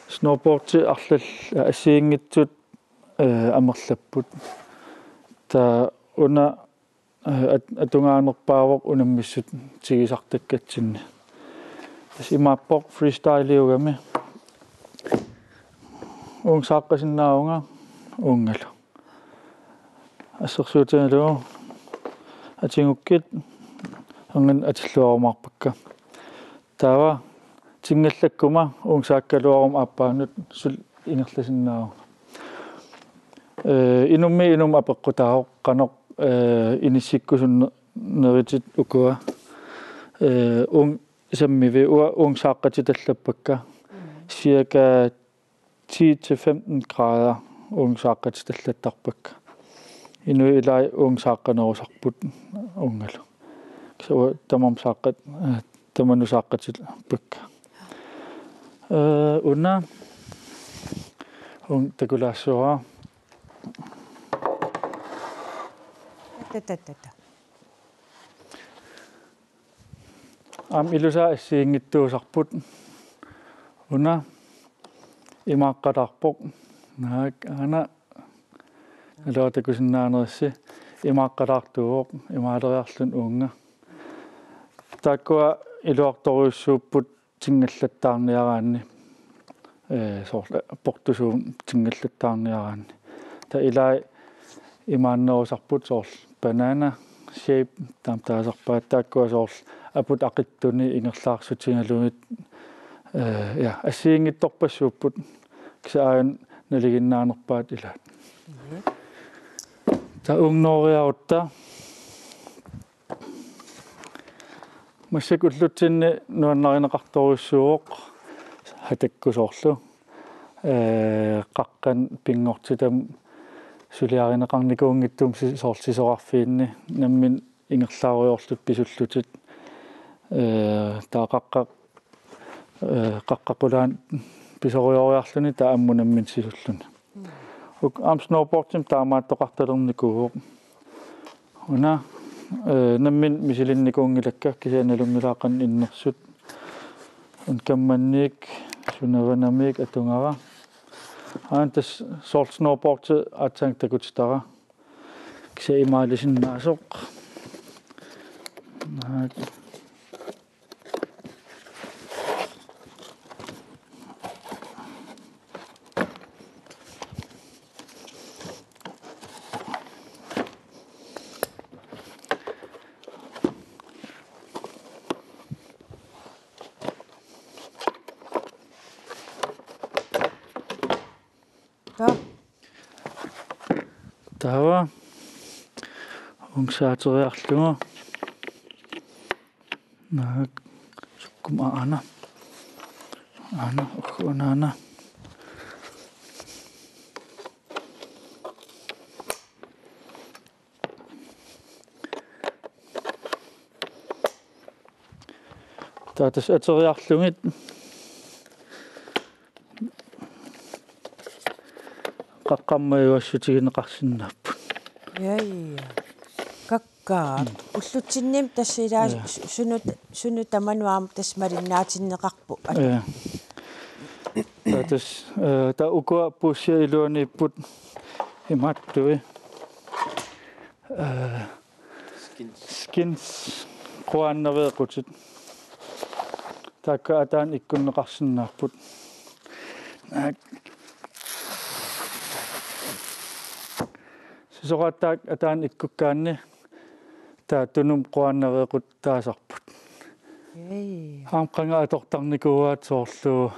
Snowboardi arlal-, assigiinngitsut, ee, amerlapput. Taava una, ee, at-, atugaanerpaavoq unammissutigisartakkatsinni. Tassa imaappoq freestyliugami. Uunga saaqqasinnaavunga uungalu. Assersuutigalugu atigukkit angan atilluarumaarpakka. Taava tingallakkuma uunga saakkaluaruma aappaanut suli ingerlasinnaavunga. Ee, inummiit inummut apeqqutaavoq qanoq, ee, inissikkusunne-, neritit ukua. Ee, uunga sammivi, uanga uunga saaqqatit allappakka. Cirka ti til femten grader uunga saaqqatit allattarpakka. Inuit ilaat uunga saaqqanerusarput uungalu. Kisianni tamarmik saaqqat, eh, tamanut saaqqatit pakka. Eh, una. Uunga takulaassuara. Tatatata. Aamma ilusaa assigiinngitsuusarput. Una imaaqqalaarpoq. Naak aana iluaa takusinnaanerissi imaaqqalaartuuvoq imaaleriarluni uunga. Taakkua iluartorujussuupput tingallattaarniaraanni, eh, soorlu portusuum tingallattaarniaraanni. Taava ilai imaannerusarput soorlu banana shape taama taasarpaat taakkua soorlu aput aqitsuni ingerlaarsutigalugit, eh, ja, assigiinngitsorpassuupput kisianni aajuna nalinginnaanerpaat ilaat. Taava uunga nooriarutta. Massakkut ullutsinni nuannarineqartorujussuuvoq hatakku soorlu. Eh, qaqqani pinngortitami suliarineqarnikuunngitsumi si-, soorlu sisorarfiinni nammineq ingerlaarujoorlutik pisullutik. Eh, taava qaqqaq, eh, qaqqaq qulaani pisorujooriarluni taava ammut nammineq sisulluni. Uku aamma snowboardimik taamaattoqartalernikuuvoq. Una, eh, nammineq misilinnikuunngilakka kisianni nalunngilaat qanoq innersut. Una kammanniit, sunavanamiit atugara. Aana tassa soorlu snowboardi aatsaat takutitara. Kisianni imaalisinnaasoq. Naak. Taava. Taava. Uunga saateriarlugu. Naak. Sukkuma aana. Aana, uku aana. Taava tassa ateriarlugit qaqqammajuassutigineqarsinnaapput. Ja, ja. Kakkaak. Mm. Ullutsinni tassa ilaa Ja. su-, sunut, sunut tamanut aamma tassa malinnaatinneqarpoq. Ja. Taava tassa, eh, taava ukua puussiat iluaniipput imaattui. Eh, Skins. Skins quaannaveeqqutit. Taakku ataani ikkunneqarsinnaapput. Naak. Sisoraat taakku ataani ikkukkaanni taava tunumut quaannaveeqqutit taasarput. Ei. Aamma qanga atortarnikuuaat soorlu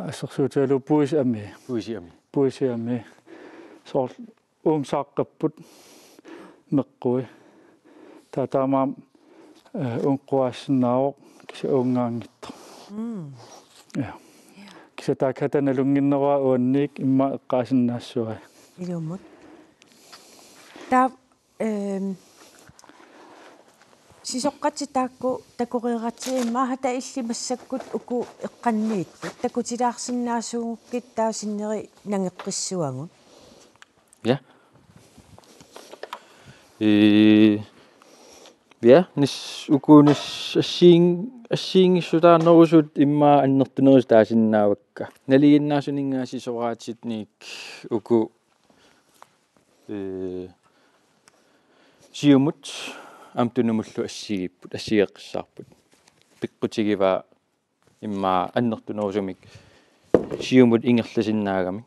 assersuutigalugu puisiamii. Puisiamii. Puisiamii. Soorlu uunga saaqqapput meqqui. Taava taamaammat, eh, uunga quaassinnaavoq kisianni uungaanngitsoq. Mm. Ja. Ja. Kisianni taakku nalunnginneruaat uanniit immaqa eqqaasinnaassavai. Ilumut. Taava, ehm, sisoqqatit taakku takoreeratsigu immaqa hata illit massakkut uku eqqanniittut takutilaarsinnaasuugukkit taava sinneri nangeqqissavagut. Ja. Ee, ja, nas-, uku nas-, assiin-, assigiinngissutaarnerusut immaqa annertunerusut taasinnaavakka. Nalinginnaasuninngaanniit sisoraatinik uku, ee, siumut aamma tunumullu assigiipput, assigeqqissaarput. Peqqutigivaa immaqa annertunerusumik siumut ingerlasinnaagamik.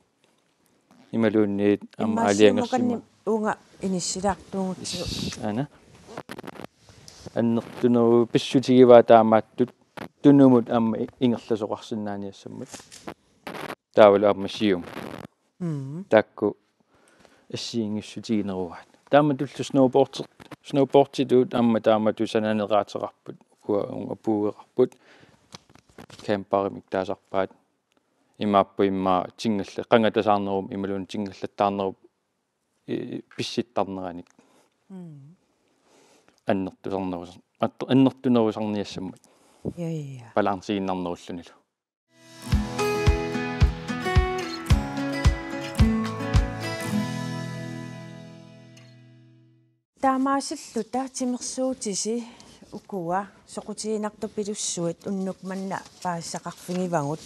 Imaluunniit aamma immaqa aalajangersima-, siumukanni uunga inissilaartuugutsigu. Is, aana. Annertuneru-, pissutigivaa taamaattut tunumut aamma i-, ingerlasoqarsinnaaniassammat. Taavalu aamma siumut. Mm. Taakku assigiinngissutigineruaat. Taamatullu snowboardi-, snowboarditut aamma taamatut sananeqaateqarput, ukua uunga puueqarput. Camperimik taasarpaat. Imaappoq immaqa tingalli-, qangatasaarnerup imaluunniit tingallattaarnerup, i-, pissittarneranik. Mm. annertusarnerusar-, at-, annertunerusarniassammat. Ja, ja. Balancegiinnarnerullunilu. Taamaasilluta timersuutisi ukua soqutiginartupilussuit unnuk manna paasisaqarfigivagut.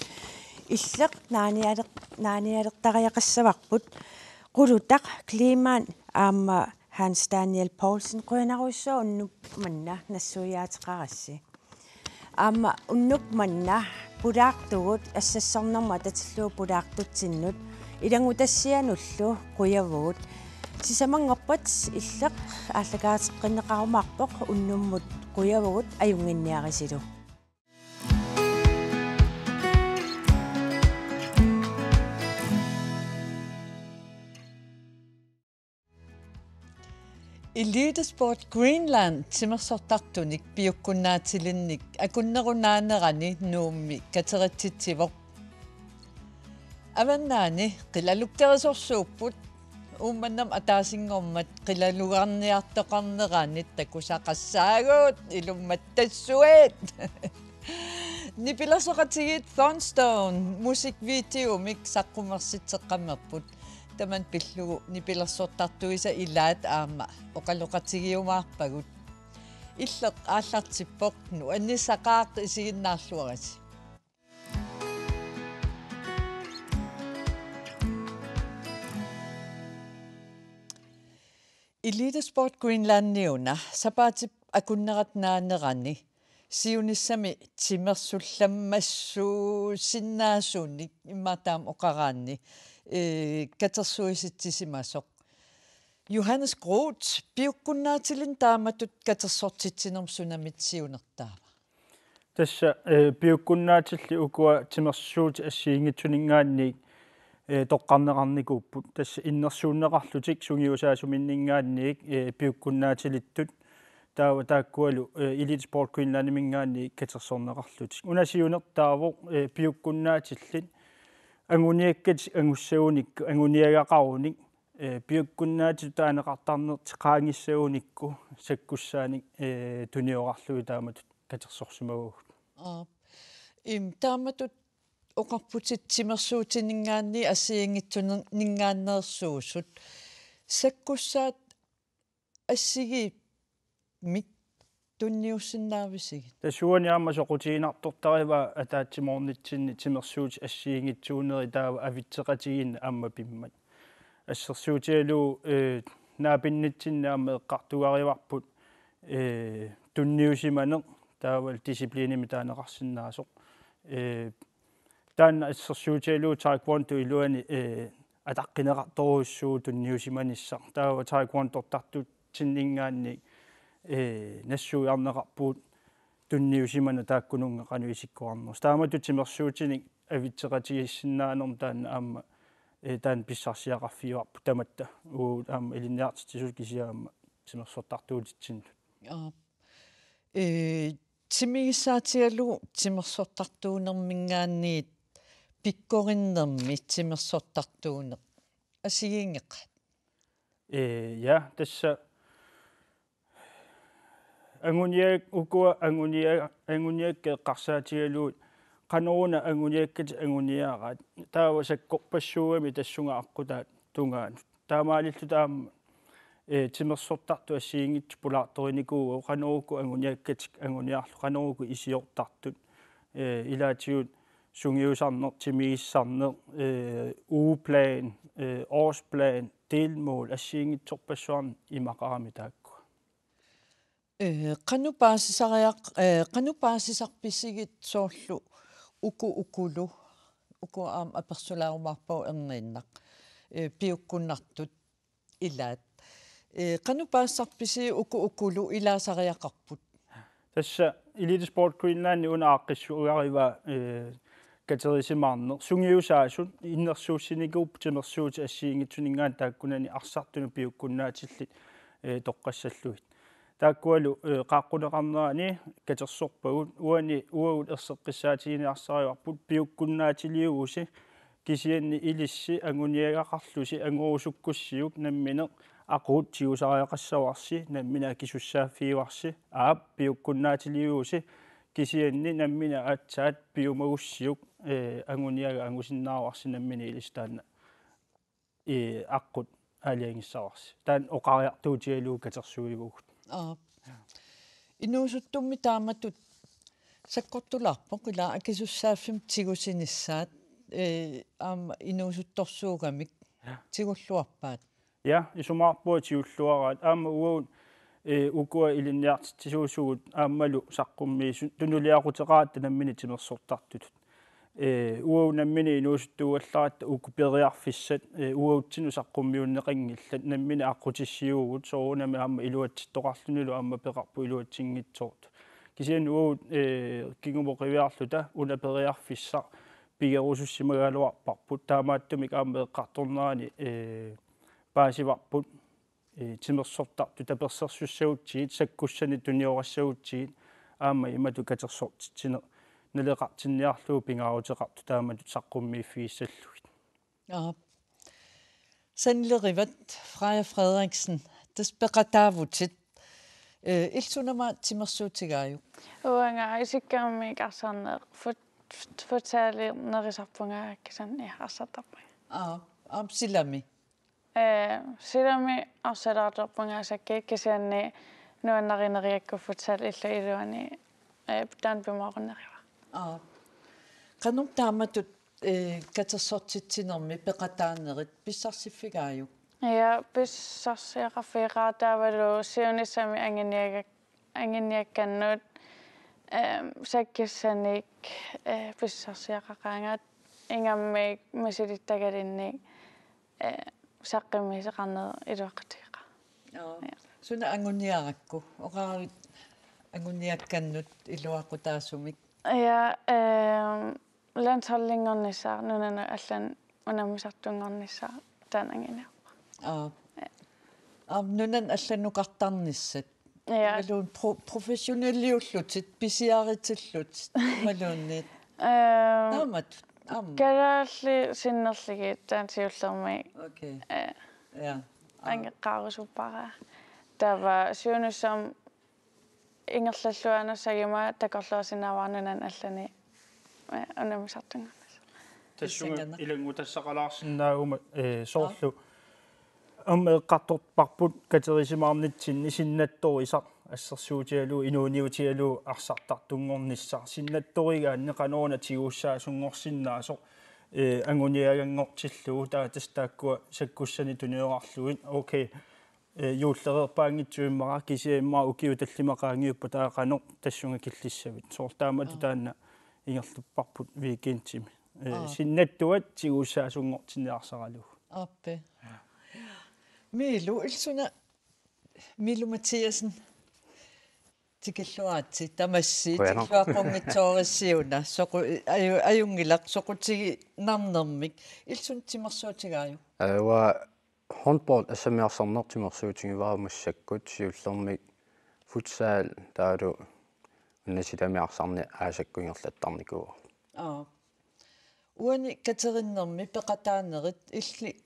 Illeq naanialer-, naanialertariaqassavarput Qulutaq Kleemann aamma Hans Daniel Poulsen, qujanarsuaq unnuk manna nassuiaateqarassi. Aamma unnuk manna pulaartugut, assassornermut atatillugu pulaartutsinnut, ilanngutassianullu qujavugut. Sisamanngorpat Illeq aallakaateqqinneqarumaarpoq, unnummut qujavugut, ajunnginniarisilu. Elite Sport Greenland timersortartunik piukkunnaatilinnik akunnerup naanerani Nuummi kateritsitsivoq. Avannaani qilalukkerusorsuupput, Uummannamut ataasinngormat qilalugarniartoqarneranit takusaqassaagut, ilummattassuit. Nipilersoqatigiit Thornstone musikvideomik saqqumersitseqqammerput. Tamanna pillugu nipilersortartuisa ilaat aamma oqaloqatigiumaarpagut. Illeq aallartippoq, nuannisaqaaq, isiginnaarluarisi. Elite Sport Greenlandiuna sapaatip akunnerata naanerani siunissami timersullammassuusinnaasunik immaqa taama oqaraanni, ee, katersuisitsisimasoq. Johannes Groth, piukkunnaatilinnik taamatut katersortitsinermut sunamita siunertaava? Tassa, ee, piukkunnaatillit ukua timersuutit assigiinngitsuninngaanniit, ee, toqqarneqarnikuupput. Tassa innersuunneqarlutik sungiusaasuminninngaanniit, ee, piukkunnaatilittut. Taava taakkualu, ee, Elite Sport Greenlandiminngaanniit katersorneqarlutik. Una siunertaavoq, ee, piukkunnaatillit anguniakkatik angussagunikku, anguniagaqarunik, ee, piukkunnaatitut taaneqartarnertik qaangissagunikku sakkussaanik, ee, tuniorarlugit taamatut katersorsimavagut. Aap. Im, taamatut oqarputit timersuutininngaanniit assigiinngitsuninngaanneersuusut. Sakkussaat assigiimmik tunniussinnaavisigit? Tassa uani aamma soqutiginartortarivaa ataatsimoornitsinni timersuutit assigiinngitsuunerit taava avitseqatigiinneq aamma pimmat. Assersuutigalugu, ee, naapinnitsinni aamma eqqartugarivarput, ee, tunniusimaneq taavalu disciplinimik taaneqarsinnaasoq. Ee, taanna assersuutigalugu taekwondo iluani, ee, ataqqineqartorujussuuvoq tunniusimanissaq. Taava taekwondortartutsinninngaanniit, ee, nassuiarneqarpugut tunniusimaneq taakkununnga qanoq isikkoqarnersoq. Taamatut timersuutinik avitseqatigiissinnaanermut taanna aamma, ee, taanna pissarsiaqarfigivarput tamatta. Uagut aamma ilinniartitsisut kisianni aamma timersortartuutitsinnut. Aap. Ee, timigissaatigalugu timersortartuunerminngaanniit pikkorinnermi timersortartuuneq assigiinngeqaat? Ee, ja, tassa anguniak-, ukua angunia-, anguniakkat eqqarsaatigalugit qanoruna anguniakkatik anguniagaat. Taava sakkorpassuugami tassunga aqqutaata tungaanut. Taamaalilluta aamma, ee, timersortartut assigiinngitsut pulaartorinikuuagut qanoruku anguniakkatik anguniarlutik, qanoruku isiortartut, ee, ilaatigut sungiusarneq, timigissarneq, ee, ugeplan, ee, årsplan, delmål, assigiinngitsorpassuarnik imaqarami taakkua. Ee, qanoq paasisariaq-, ee, qanoq paasisarpisigit soorlu uku ukulu, uku aamma apersulaarumaarpagut erniinnaq, ee, piukkunnartut ilaat. Ee, qanoq paasisarpisigit uku ukulu ilaasariaqarput? Tassa Elite Sport Greenland una aaqqissuugarivaa, ee, katerisimaarneq. Sungiusaasut innersuussinikuupput timersuutit assigiinngitsuninngaanniit taakkunani arsartunut piukkunnaatillit, ee, toqqassallugit. Taakkualu, ee, qaaqquneqarnerani katersorpagut, uani uagut erseqqissaatigineqassaraarput piukkunnaatiliuvusi, kisianni ilissi anguniagaqarlusi angorusukkussiuk nammineq aqut tigusariaqassavarsi, nammineq akisussaaffigivarsi, aap, piukkunnaatiliuvusi, kisianni nammineq aatsaat piumagussiuk, ee, anguniagaq angusinnaavarsi nammineq ilissi taanna, ee, aqqut aalajangissavarsi. Taanna oqariartuutigalugu katersuivugut. Aap. Inuusuttummi taamatut sakkortulaarpoq, ila akisussaaffimmik tigusinissaat, ee, aamma inuusuttorsuugamik. Ja. Tigulluarpaat. Ja, isumaqarpunga tigulluaraat. Aamma uagut, ee, ukua ilinniartitsisuusugut aammalu saqqummiisut tunuliaquteqaratta nammineq timersortartutut. Ee, uagut nammineq inuusuttuuallaratta uku periarfissat, ee, uagutsinnut saqqummiunneqanngillat, nammineq aqqutissiuugut, soorunami aamma iluatsittoqarlunilu aamma peqarpoq iluatsinngitsoortut. Kisianni uagut, ee, kingumut qiviarluta una periarfissaq pigerusussimagaluarparput, taamaattumik aamma eqqartornerani, ee, paasivarput, ee, timersortartut tapersersussagutsigit, sakkussanik tuniorassagutsigit, aamma imatut katersortitsineq naleqartinniarlugu pingaaruteqartoq taamatut saqqummiiffigissallugit. Aap. Sandlerivit Freja Frederiksen, tassa peqataavutit, ee, illit sunami timersuutigaajuk? Uanga isikkamik arsarneq fut-, fut-, futsalinerisarpunga, kisianni arsartarpunga. Aap, aap, silami? Ee, silami arsalaartarpunga sakkiit, kisianni nuannarinerigakku futsal illup iluani, ee, taanna pimoorunneriva. Aap. Qanoq taamatut, ee, katersortitsinermi peqataanerit pissarsiffigajuk? Ja, pissarsiaqarfigaara, taavalu siunissami anguniaga-, anguniakkannut, ehm, sakkissanik, ee, pissarsiaqaqaanga, ingammik misilittagalinnik, ee, saqqummiisoqarneq iluaqutigeqaara. Joo. Ja. Suna anguniarakku? Oqaravit anguniakkannut iluaqutaasumik? Ja, ehm, landsholdinngornissaat, nunanut allanut unammisartunngornissaat taanna anguniarpara. Aap. Ja. Aap, nunanut allannukartarnissat. Ja. Imaluunniit pro-, professionelliullutit, pisiaritillutit, imaluunniit. Ehm, Taamatut, aamma. Kalaallit sinnerlugit taanna siullermik. Okay. Ee, Ja. Aap. Angajoqqaarusuppara. Taava siunissami ingerlalluarnassaguma takorluuinnarsinnaavara nunanut allanut, ee, unammisartunngornissaq. Tassunga Tassanganaq. Ilanngutassaqalaarsinnaaguma, ee, soorlu. Aap. Aamma eqqartorparput katerisimaarnitsinni sinnattorisaq assersuutigalugu inuuniutigalugu arsartartunngornissaq. Sinnattorigaanni qanoruna tigussaasunngorsinnaasoq, ee, anguniaganngortillugu, taava tassa taakkua sakkussanik tuniorarlugit. Okay. Ee, juullereerpaanngitsoq immaqa, kisianni immaqa ukiut tallimat qaangiuppata, taava qanoq tassunga killissavit? Soorlu taamatut Aap. Taanna ingerlapparput weekendimi. Ee, Aap. Sinnattuat tigussaasunngortinniarsaralugu. Aappi. Miilu, illit suna, Miilu Mathiassen, tikilluaritsi, tamassi, Qujanaq. Tikilluaqqunngitsoorassi una, soqu-, aju-, ajunngilaq, soqutiginarnermik. Illit suna timersuutigaajuk? Ee, uanga håndbold assammiarsarneq timersuutigivara massakkut, siullermik futsal taavalu una silami arsarneq aasakkut ingerlattarnikuuara. Aap. Uani katerinnermi peqataanerit illit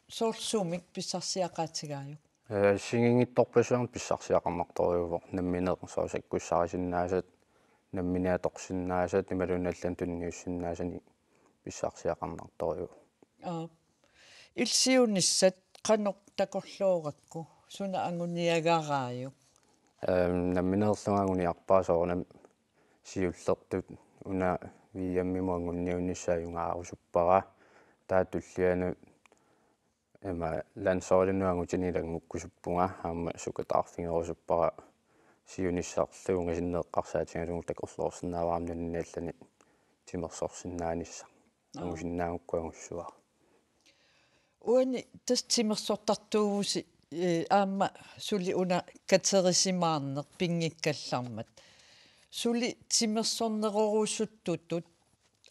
soorlu sumik pissarsiaqaatigaajuk? Ee, assigiinngitsorpassuarnik pissarsiaqarnartorujuuvoq, nammineq soorlu sakkussarisinnaasat, nammineq atorsinnaasat, imaluunniit allanut tunniussinnaasanik pissarsiaqarnartorujuuvoq. Aap. Illit siunissat qanoq takorloorakku, suna anguniagaraajuk? Ehm, nammineerlunga anguniarpara, soorunami siullertut una V M-imut anguniunnissaa ajugaarusuppara. Taava tullianut ima landsholdinut angutini ilanngukkusuppunga, aamma sukataarfigerusuppara siunissarlu ungasinneeqqarsaatigalugu, takorloorsinnaavara aamma nunanit allanit timersorsinnaanissaq. Aap. Angusinnaagukku angussavara. Uani tassa timersortartuuvusi, ee, aamma suli una katerisimaarneq pinngikkallarmat. Suli timersornerorusuttutut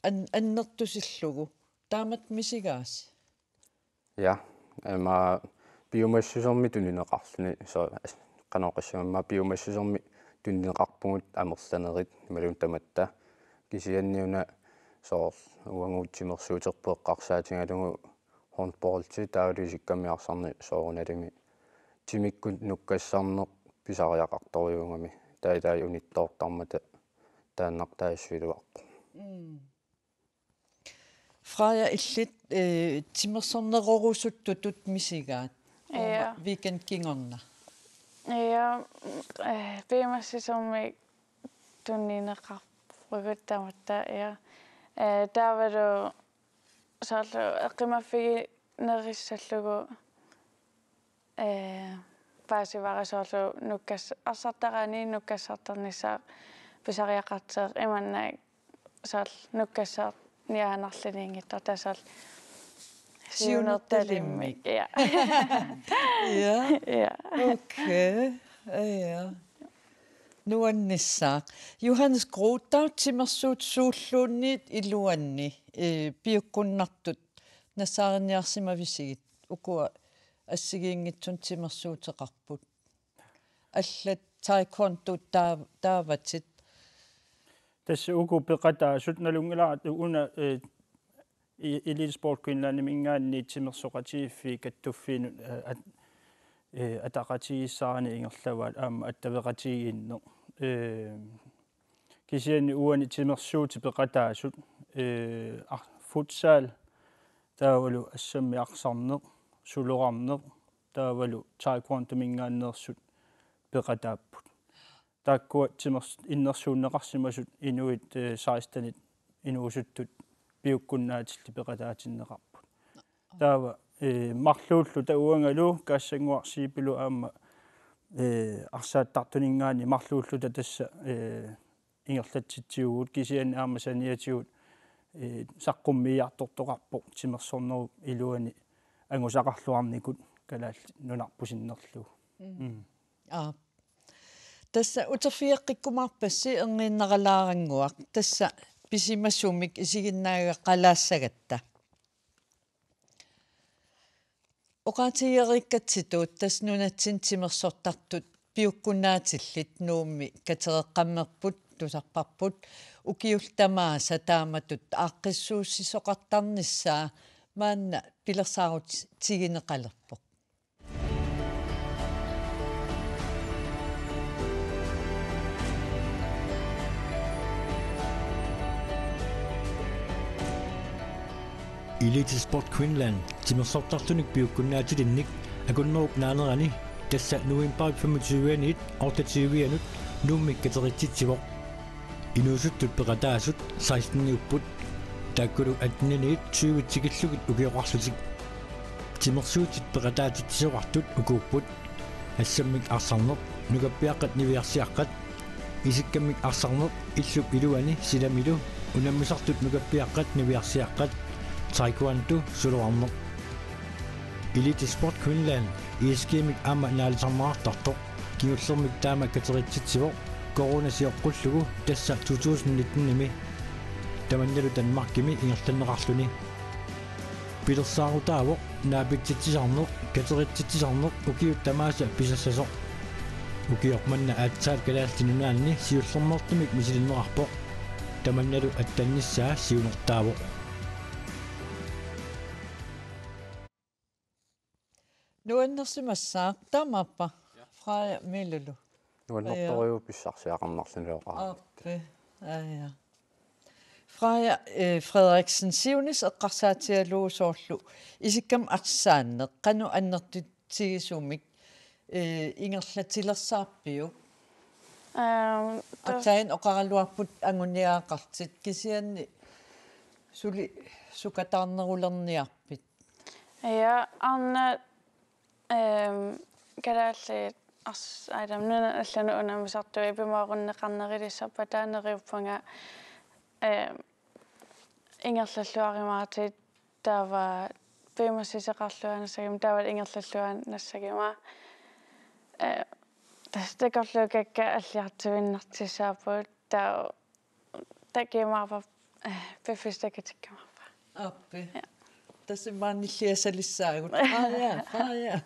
an-, annertusillugu. Taamatut misigaasi? Ja, ima piumassusermik tunineqarluni, so-, qanoq oqassaanga, ima piumassusermik tunineqarpugut amerlanerit imaluunniit tamatta. Kisianni una soorlu uagut timersuuterput eqqarsaatigalugu håndboldi taavalu isikkamik arsarneq soorunalimi timikkut nukkassarneq pisariaqartorujuugami. Taava taava unittoortarmata taannartaassuiluarpoq. Mm. Freja, illit, eh, timersornerorusuttutut misigaat. Ja. Aamma weekend kingorna. Ja, eh, piumassusermik tunineqarpugut tamatta, ja. Eh, taavalu soorlu eqqumaffiginerissallugu, eh, paasivara soorlu nukkas-, arsartaraanni nukkassartarnissaa pisariaqartoq imannak soorlu nukkassaarniaannarluniinngitsoq taava soorlu siunertalimmik. Siunertalimmik. Ja. Ja. Ja. Okay. Ja. Nuannissaaq. Johannes Groth, timersuut suulluunniit iluanni, eh, piukkunnartut nassaariniarsimavisigit? Ukua assigiinngitsunik timersuuteqarput. Allat taekwondo taa-, taavatit. Tassa uku peqataasut nalunngilara una, eh, i-, Elite Sport Greenlandiminngaanniit timersoqatigiiffiit kattuffiinut, eh, at-, eh, ataqatigiissaarneq ingerlavaat aamma attaveqatigiinneq. Eh, kisianni uani timersuutit peqataasut, eh, ar-, futsal, taavalu assammik arsarneq, sulorarneq, taavalu taekwondominngaanneersut peqataapput. Taakkua timers-, innersuunneqarsimasut inuit, eh, sekstenit inuusuttut piukkunnaatillit peqataatinneqarput. Taava, eh, marluulluta uangalu Kaassannguaq Zeebilu aamma, eh, arsaattartuninngaanniit marluulluta tassa, eh, ingerlatsitsivugut kisianni aamma saniatigut, eh, saqqummiiartortoqarpoq timersornerup iluani angusaqarluarnikut Kalaallit Nunarput sinnerlugu. Mm. Mm. Aap. Tassa uterfigeqqikkumaarpassi erniinnaralaarannguaq, tassa pisimasumik isiginnaagassagatta. Oqaatigereerikkatsitut tassa nunatsinni timersortartut piukkunnaatillit Nuummi katereqqammerput tusarparput ukiullit tamaasa taamatut aaqqissuussisoqartarnissaa maanna pilersaarutigineqalerpoq. Elite Sport Greenland timersortartunik piukkunnaatilinnik akunnerup naanerani tassa novembarip femogtyve-anit otteogtyve-anut Nuummi kateritsitsivoq. Inuusuttut peqataasut seksteniupput, taakkulu atteniniit tyvet tikillugit ukioqarlutik. Timersuutit peqataatitsisoqartut ukuupput: assammik arsarneq, nukappiaqqat niviarsiaqqat, isikkamik arsarneq illup iluani silamilu unammisartut nukappiaqqat niviarsiaqqat, taekwondo, sulorarneq. Elite Sport Greenland I S G-mik aamma naalisarneqartartoq kingullermik taama kateritsitsivoq corona sioqqullugu, tassa to tusind nitten-imi. Tamannalu Danmarkimi ingerlanneqarluni. Pilersaarutaavoq naapitsitsisarneq, kateritsitsisarneq ukiut tamaasa pisassasoq. Ukioq manna aatsaat Kalaallit Nunaanni siullermeertumik misilinneqarpoq. Tamannalu attannissaa siunertaavoq. Nuannersimassaaq, taamaappa. Ja. Freja Melulu. Nuannertorujuk, pissarsiaqarnarluni oqareerluta. Aappi. Aa, ja. Freja, eh, Frederiksen, siunissaq eqqarsaatigalugu soorlu isikkamik arsaanneq qanoq annertutigisumik, eh, ingerlatilersaarpiuk? Ehm, tas- Aatsaat oqaraluarput anguniagaqartit, kisianni suli sukataarnerulerniarpit? Ja, arnat, ehm, kalaallit ars-, aajam nunat allanut unammisartui pimoorunneqarnerulissappata neriuppunga, ehm, ingerlalluarumaatit taava piumassuseqarlunga nassaguma, taava ingerlalluarunnassaguma. Eh, tassa takorluukkakka alliartuinnartussaapput, taava takujumaarpara, eh, piffissaq takutikkumaarpara. Aappi. Ja. Tassa maanna nilliasalissaagut. Aa, ja, aa, ja.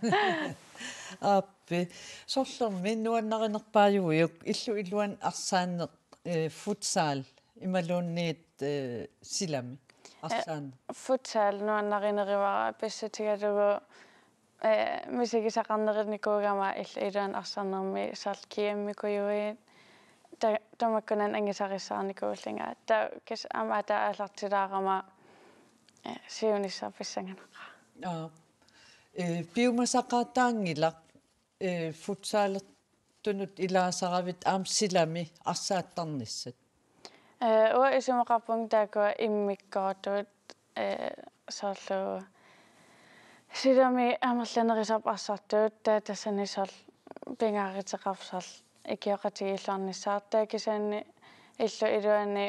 Aappi. Sorlermi nuannarinerpaajujuk illup iluani arsaanneq, eh, futsal imaluunniit, eh, silami? Eh, arsaanneq. Futsal nuannarinerivara pissutigalugu ee, misigisaqarnerinikuugama illu iluani arsarnermi soorlu G M-ikujuit ta-, tamakkunani angusarissaarnikuullunga. Taava kisianni aamma taava aallartilaarama, ee, siunissaq pissanganaqaaq. Aap. Ee, piumasaqaataanngilaq, ee, futsalertunut ilaasaravit aamma silami arsaattarnissat? Ee, uanga isumaqarpunga taakkua immikkoortut, ee, soorlu silami amerlanerusarput arsartut, taava tassani soorlu pingaaruteqarpoq soorlu ikioqatigiilluarnissaat, taava kisianni illu iluani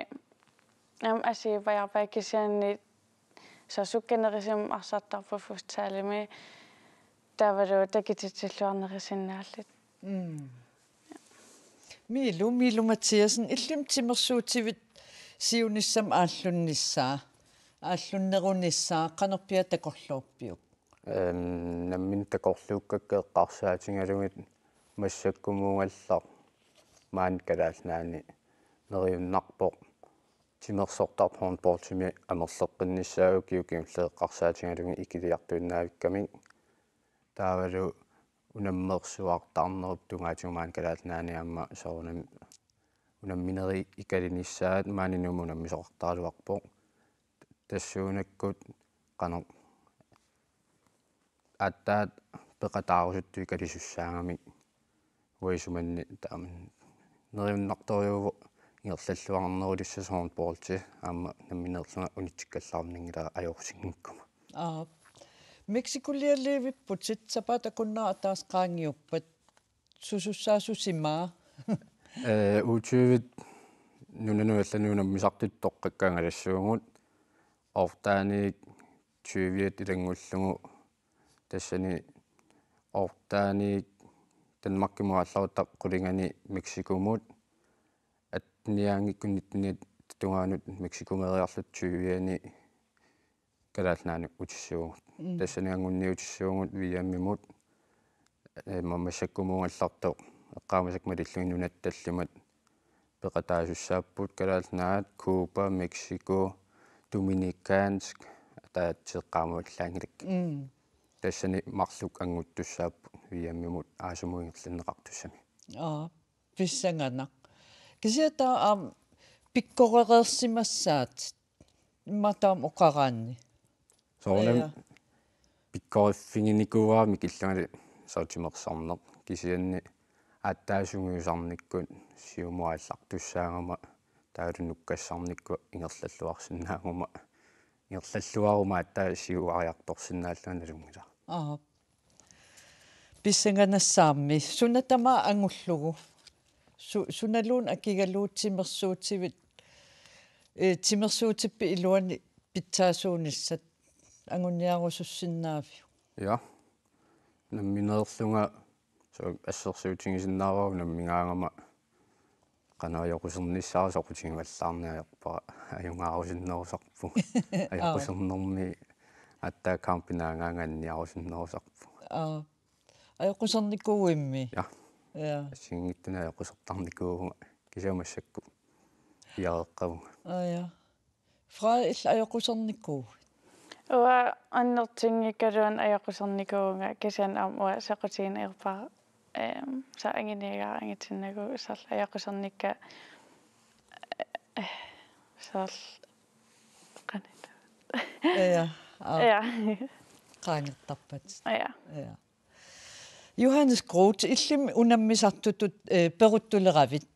aamma assigiipajaarpaat kisianni soorlu sukkanerusumik arsartarput futsalimi taavalu takutitsilluarnerusinnaallutik. Mm. Miilu, Miilu Mathiassen, illimmi timersuutivit siunissami aallunnissaa, aallunnerunissaa, qanorpiaq takorloorpiuk? Ehm, nammineq takorluukkakka eqqarsaatigalugit massakkumuugallaq maani Kalaallit Nunaanni neriunnarpoq timersortartut håndboldimi amerleqqinnissaat ukiut kingulliit eqqarsaatigalugit ikiliartuinnaavikkamik. Taavalu unammersuartarnerup tungaatigut maani Kalaallit Nunaanni aamma soorunami unamminerit ikalinissaat maani Nuummi unammisoqartaraluarpoq. Tassuunakkut qanoq aatsaat peqataarusuttut ikalisussaagami uanga isumanni taama neriunnartorujuuvoq ingerlalluarnerulissasoq håndboldi aamma nammineerlunga unitsikkallarnanngilara ajoqusinngikkuma. Aap. Mexicolialiivipputit, sapaatip akunnera ataaseq qaangiuppat, susussaasusimaa? Ee, U tyve nunanut allanut unammisartutut toqqakka angalassuugut, otteogtyve-t ilanngullugu, tassani otteogtyve-t Danmarkimut aallarutta qulingani Mexicomut, attenianngikkunik nittenit tungaanut Mexicomeeriarluta tyve-ani Kalaallit Nunaannut utissuugut. Mm. Tassani anguniutissuugut V M-imut, ee, ma-, massakkumuugallartoq eqqaamasakka malillugit nunatta tallimat peqataasussaapput, Kalaallit Nunaat, Cuba, Mexico, Dominikansk, taava eqqaamallaanngilakka. Mm. Tassani marluk anguttussaapput V M-imut aasamut ingerlanneqartussami. Aa, pissanganaq. Kisianni taava aamma pikkorereersimassaatit immaqa taama oqaraanni. Soorunami. Ja. Pikkoriffiginikuuaramik illugali soorlu timersorneq. Kisianni aatsaat sungiusarnikkut siumut aallartussaagama taavalu nukkassarnikkut ingerlalluarsinnaaguma. Ingerlalluaruma aatsaat siuariartorsinnaallunga nalunngilara. Aap. Pissanganassaammi. Suna tamaat angullugu? Su-, sunaluunniit akigalugu timersuutivit, ee, timersuutippit iluani pitsaasuunissat anguniarusussinnaaviuk? Ja. Nammineerlunga soorlu assersuutigisinnaavara unammigaangama qanoq ajoqusernissaa soqutigivallaarneq ajorpara, ajugaarusunnerusarpugut. Aap. Ajoqusernermi aatsaat kampinaagaanga anniarusunnerusarpugut. Aap. Ajoqusernikuuimmi? Ja. Ja. Assigiinngitsunik ajoqusertarnikuuvunga kisianni massakkut piareeqqavunga. Aa, ja. Frederik, illit ajoqusernikuuit? Uanga annertunngikkaluarlunga ajoqusernikuuvunga kisianni aamma uanga soqutiginera, ehm, soorlu anguniagara angutinnagu soorlu ajoqusernikka, eh, soorlu qanoq. Ja, aap. Ja. Qaangertarpat. Ja. Ja. Johannes Groth, illimmi unammisartutut, eh, peruttuleravit.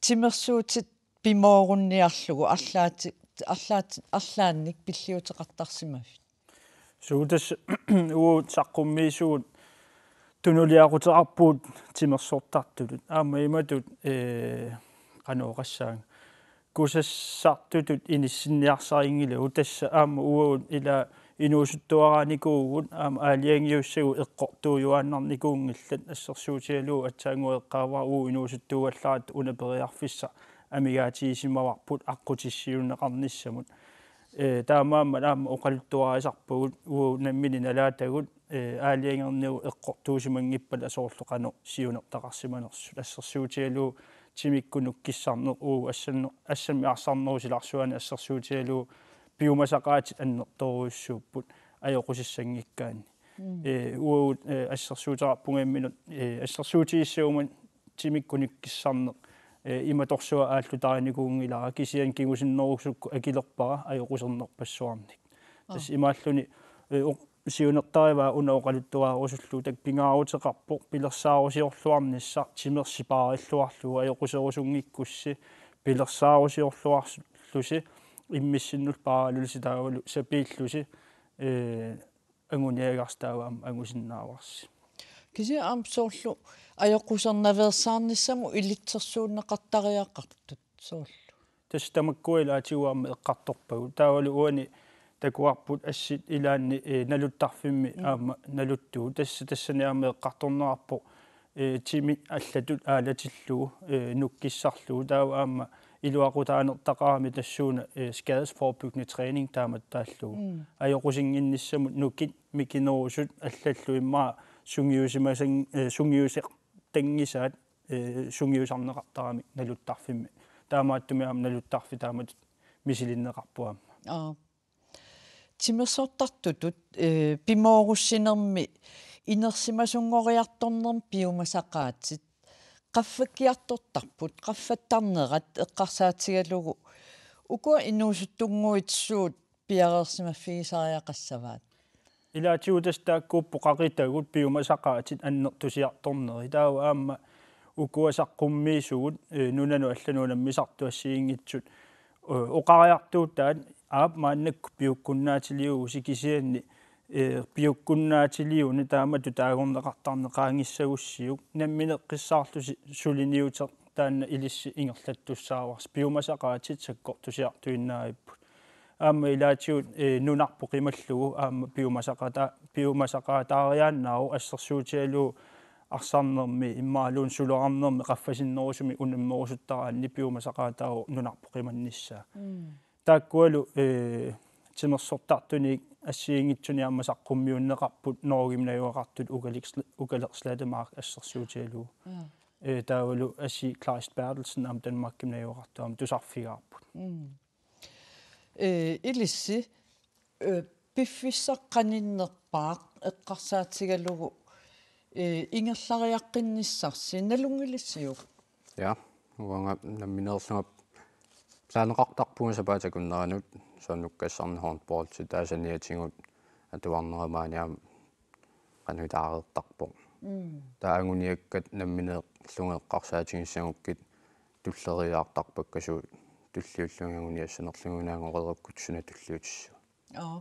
Timersuutit pimoorunniarlugu arlaati-, arlaat-, arlaannik pilliuteqartarsimavit? Suu, tassa uagut saqqummiisugut tunuliaquteqarpugut timersortartutut. Aamma imatut, ee, qanoq oqassaanga. Kusassartutut inissinniarsarinngilagut, tassa aamma uagut ila inuusuttuaraanikuuvugut, aamma aalajangiussagut eqqortuujuaannarnikuunngillat, assersuutigalugu aatsaannguaq eqqaavara uagut inuusuttuugallartut una periarfissaq amigaatigisimavarput aqqutissiuunneqarnissamut. Ee, taamaammat aamma oqaluttuarisarpagut uagut nammineq nalaatagut, ee, aalajangernigut eqqortuusimanngippata soorlu qanoq siunertaqarsimanersut, assersuutigalugu timikkut nukkissarneq uagut assanner-, assammik arsarnerup silarsuani assersuutigalugu piumasaqaatit annertoorujussuupput ajoqusissanngikkaanni. Mm. Ee, uagut, ee, assersuuteqarpunga imminut, ee, assersuutigissaguma timikkut nukkissarneq, ee, imatorsuaq aallutarinikuunngilara, kisianni kingusinnerusukkut akilerpara ajoqusernerpassuarnik. Aa. Tassa imaalluni, ee, oq-, siunertarivaa una oqaluttuaarusullugu, taakku pingaaruteqarpoq pilersaarusiorluarnissaq timersi paarilluarlugu, ajoquserusunngikkussi pilersaarusiorluarlusi, immissinnullu paarallusi taavalu sapiillusi, ee, anguniagarsi taava aamma angusinnaavarsi. Kisianni aamma soorlu ajoqusernaveersaarnissamut ilitsersuunneqartariaqartut soorlu. Tassa tamakkua ilaatigut aamma eqqartorpagut. Taavalu uani takuarput assit ilaanni, ee, naluttarfimmi, mm, aamma naluttugut. Tassa tassani aamma eqqartorneqarpoq, ee, timi allatut aalatillugu, ee, nukkissarlugu. Taava aamma iluaqutaanertaqarami tassuuna, ee, skadesforebyggende træning taamattaallugu. Mm. Ajoqusinnginnissamut nukit mikinerusut allallu immaqa sungiusimasang-, ee, sungiusertanngisaat, ee, sungiusarneqartaramik naluttarfimmi. Taamaattumik aamma naluttarfik taamatut misilinneqarpoq aamma. Aa. Timersortartutut, ee, pimoorussinermi inersimasunngoriartornermi piumasaqaatit. Qaffakkiartortarput, qaffattarnerat eqqarsaatigalugu. Ukua inuusuttunnguit suut piareersimaffigisariaqassavaat? Ilaatigut tassa taakkuupput qaqitagut piumasaqaatit annertusiartorneri. Taava aamma ukua saqqummiisugut, ee, nunanut allanut unammisartut assigiinngitsut, ee, oqariartuutaat, aap, maannakkut piukkunnaatiliuvusi, kisianni, ee, piukkunnaatiliuni taamatut taagorneqartarneq qaangissagussiuk, nammineqqissaarlusi suliniuteq taanna ilissi ingerlattussaavarsi, piumasaqaatit sakkortusiartuinnaavipput. Aamma ilaatigut, ee, nunarput qimallugu aamma piumasaqaata-, piumasaqaataariaannaavoq, assersuutigalugu arsarnermi imaluunniit suleqarnermi qaffasinnerusumik unammerusuttaraanni piumasaqaataavoq nunarput qimannissaa. Mm. Taakkualu, ee, timersortartunik assigiinngitsunik aamma saqqummiunneqarput Norgemi najugaqartut Ukaleq-, Ukaleq Slettemark assersuutigalugu. Aa. Ee, taavalu Asii Kleist Berthelsen aamma Danmarkimi najugaqartoq aamma tusarfigaarput. Mm. Ee, ilissi, ee, piffissaq qaninnerpaaq eqqarsaatigalugu, ee, ingerlariaqqinnissarsi, nalunngilissiuk? Ja, uanga nammineerlunga planeqartarpunga sapaatip akunneranut soorlu nukkassarneq håndboldi, taava saniatigut atuarnera maani aamma qanoq ilaareertarpoq. Mm. Taava anguniakkat nammineerlunga eqqarsaatigissagukkit tulleriiaartarpakka suut tulliullugit anguniassanerlugit, una angoreerukkutta suna tulliutissavat. Aa,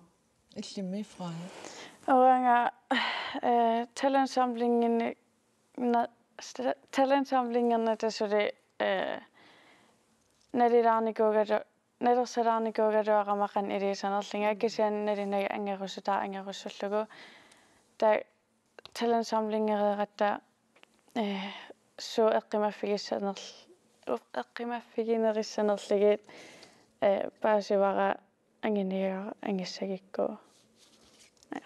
illimmi Freja? Uanga, eh, talentsamlingini, na-, sta-, talentsamlingernata suli, eh, nalilaarnikuugalu-, nalersalaarnikuugaluarama qanoq iliuuseqarnerlunga, kisianni nalunagu angerusutaavoq angerussullugu. Taava talentsamlingereeratta, eh, suut eqqumaffigissanerl-, u-, eqqumaffiginerissanerlugit, eh, paasivara anguniagara angissagukku. Ja.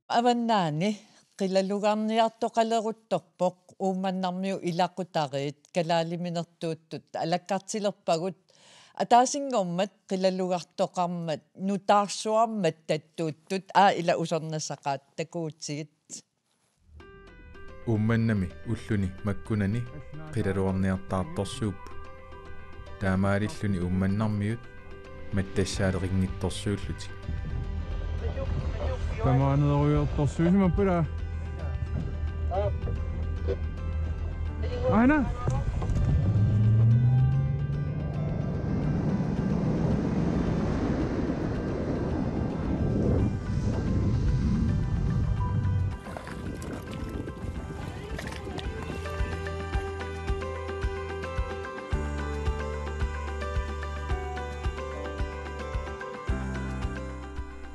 Avannaani qilalugarniartoqaleruttorpoq Uummannarmiut ilaqutariit, kalaaliminertuuttut alakkartilerpagut ataasinngormat qilalugartoqarmat nutaarsuarmat tattuuttut, aa, ila usornassaqaat, takuutigit. Uummannami ulluni makkunani qilalugarniartaartorsuupput. Taamaalilluni Uummannarmiut mattassaaleqinngitsorsuullutik. Tamaaneerujoortorsuusimapput ilaa. Aana.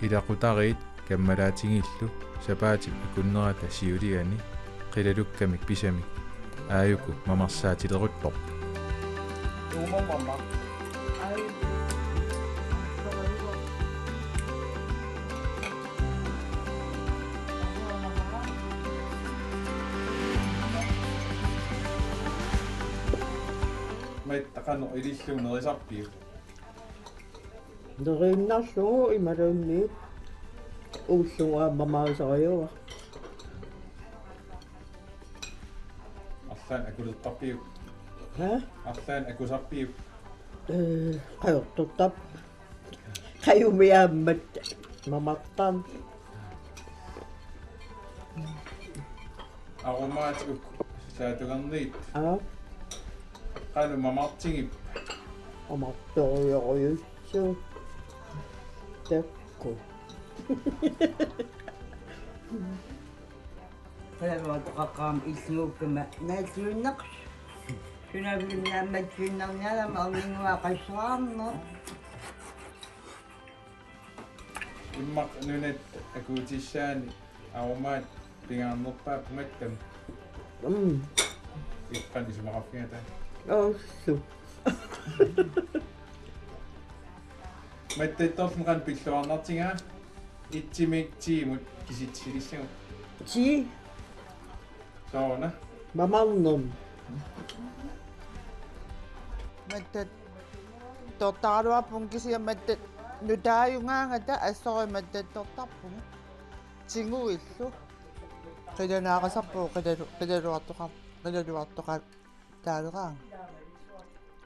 Ilaqutariit kammalaatigiillu sapaatip akunnerata siuliani qilalukkamik pisamik aajuku mamarsaatileruttorput. Matta qanoq ilillugu nerisarpiuk? Neriinnarlugu imaluunniit uullugu aamma mamarisariuara. Arlaannik akulertarpiuk? Ha? Arlaannik akusarpiuk? Ee, qajortortarpoq. Qajumi aamma mamartarneq. Aromaatip saattugarniit. Aa. Qanoq mamartigippat? Mamartorujussuuvoq. Takku. Qalaruatoqaqqaarama illuukkama naalluinnaq. Sunaaffa naammatsiinnarniarama orninguaqassuarneq. Immaqa nunat akuutissaanni aromaat pingaarnerpaap mattami. Mm. Iqqan isumaqarfigata. Oossu. Mattattorlu qanoq pilluarnartigaa? Etimiit tiimut kisitsisilissagut. Ti. Sooruna? Mamarnermut. Mattattortaraluarpunga kisianni mattat nutaajugaangata assorujuk mattattortarpunga. Tiguillu. Qilanaaqasarpugut qilalu-, qilaluartoqa-, qilaluartoqataaleraangat.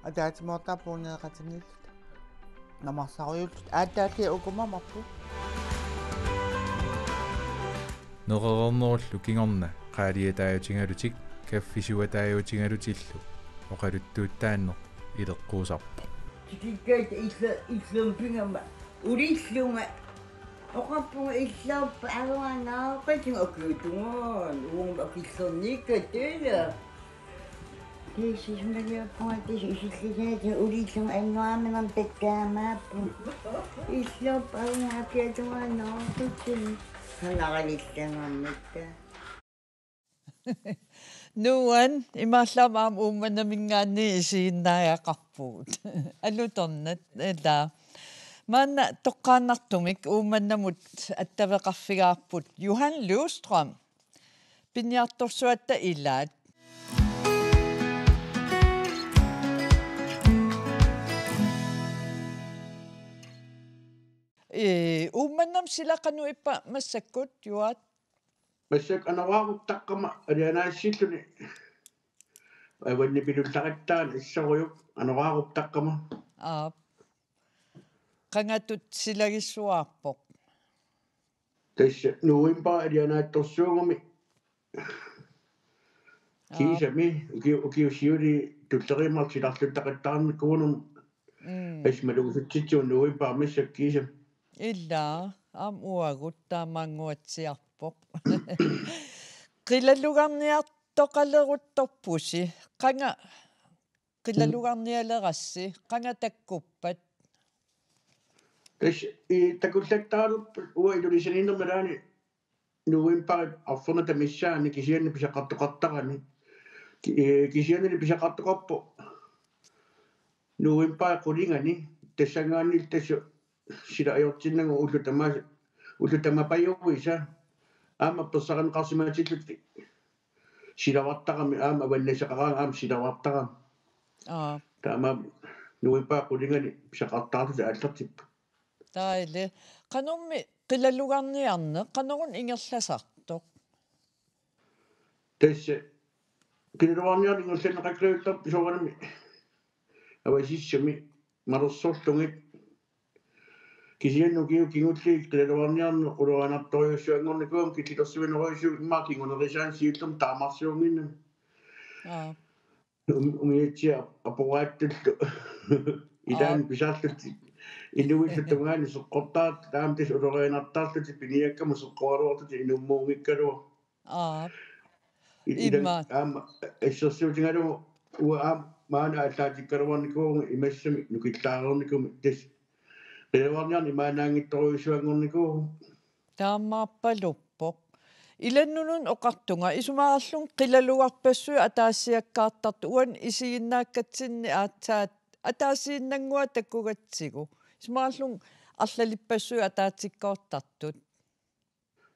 Ataatsimoortarpugut nereqatigiilluta. Namarsarujulluta. Aatsaalli uku mamarput. Nerereernerullu kingorna qaaliataajutigalutik kaffisuataajutigalutillu oqaluttuuttaanneq ileqquusarpoq. Tikikkaat illa-, illumpigama ulillunga. Oqarpunga illoorput aluaannaaqatiga akiutungaan uunga akillerniikkat tiila. Tiisismaliorpunga tis isillisinati ulillunga annuarminermik takkaamaapput. Illoorput aluaannaaqatiga akiutungaannaaqatiga. Sanaralillangammikka. Nuan, imaallaat aamma Uummannaminngaanniit isiginnaagaqarpugut. Alutornaq, ilaa. Maanna toqqaannartumik Uummannamut attaveqarfigaarput Johan Løvstrøm. Piniartorsuatta ilaat. Ee, Uummannamut sila qanoq ippa massakkut, Juaat? Massakkut anoraaruttaqqama alianaassilluni. Avannipilullarataani assorujuk anoraaruttaqqama. Aap. Qangatut silagissuaarpoq? Tassa novembarip alianaatsorsuugami. Aap. Kiisami ukiu-, ukiut siulii tulleriiaat silarluttaqattaarnikuunermi. Mm. Tassa malugisutsit novembarip massakkut kiisami. Ilaa, aamma uagut taamaannguatsiarpoq. Qilalugarniartoqaleruttorpusi, qanga qilalugarnialerassi, qanga takkuppat? Tassa, i, takullattaraluarpoq uanga Ilulissaniinnermi ilaanni novembarip arfernata missaani kisianni pisaqartoqartarami. Ki-, ee, kisiannili pisaqartoqarpoq novembarip qulingani, tassanngaanniilli tassa sila ajortinnagu ullut tamaasa, ullut tamapajuisa aamma perseqarneqarsimatillutik silavartarami aamma avannassaqaraangat aamma silavartarami. Aa. Taamaammat novembarip qulingani pisaqartarlutik aallartippoq. Dejligt. Qanormi qilalugarniarneq, qanoruna ingerlasartoq? Tassa qilalugarniarneq ingerlanneqakkajuttarpoq soorunami avasissumi malersorlugit. Kisianni ukiut kingulliit qilalugarniarneq ulorianartorujussuanngornikuugami killilersuinerujussuit immaqa kingunerisaannik siullermik taamarsuunnginnami. Aa. Um-, umiatsiaq aporaattullu. Ilaanni Aap. Pisarlutik. Inuillu tungaanut seqqortarlutik, taama tassa ulorianartarlutik piniakkamut seqqoraluarlutik inummuunngikkaluaq. Aap. I-, ila-, Imaat. Aamma assersuutigalugu uanga aamma maani aallaatikkaluarnikuuvunga imassami nukillaareernikumi tassa. Qilalugarniarneq imaannaanngitsorujussuanngornikuuvoq. Taamaappaluuppoq. Ilannunun oqartunga isumaqarlunga qilalugarpassuit ataasiakkaartartut uani isiginnaakkatsinni aatsaat ataasiinnannguaq takugatsigu. Isumaqarlunga arlalippassuit ataatsikkoortartut.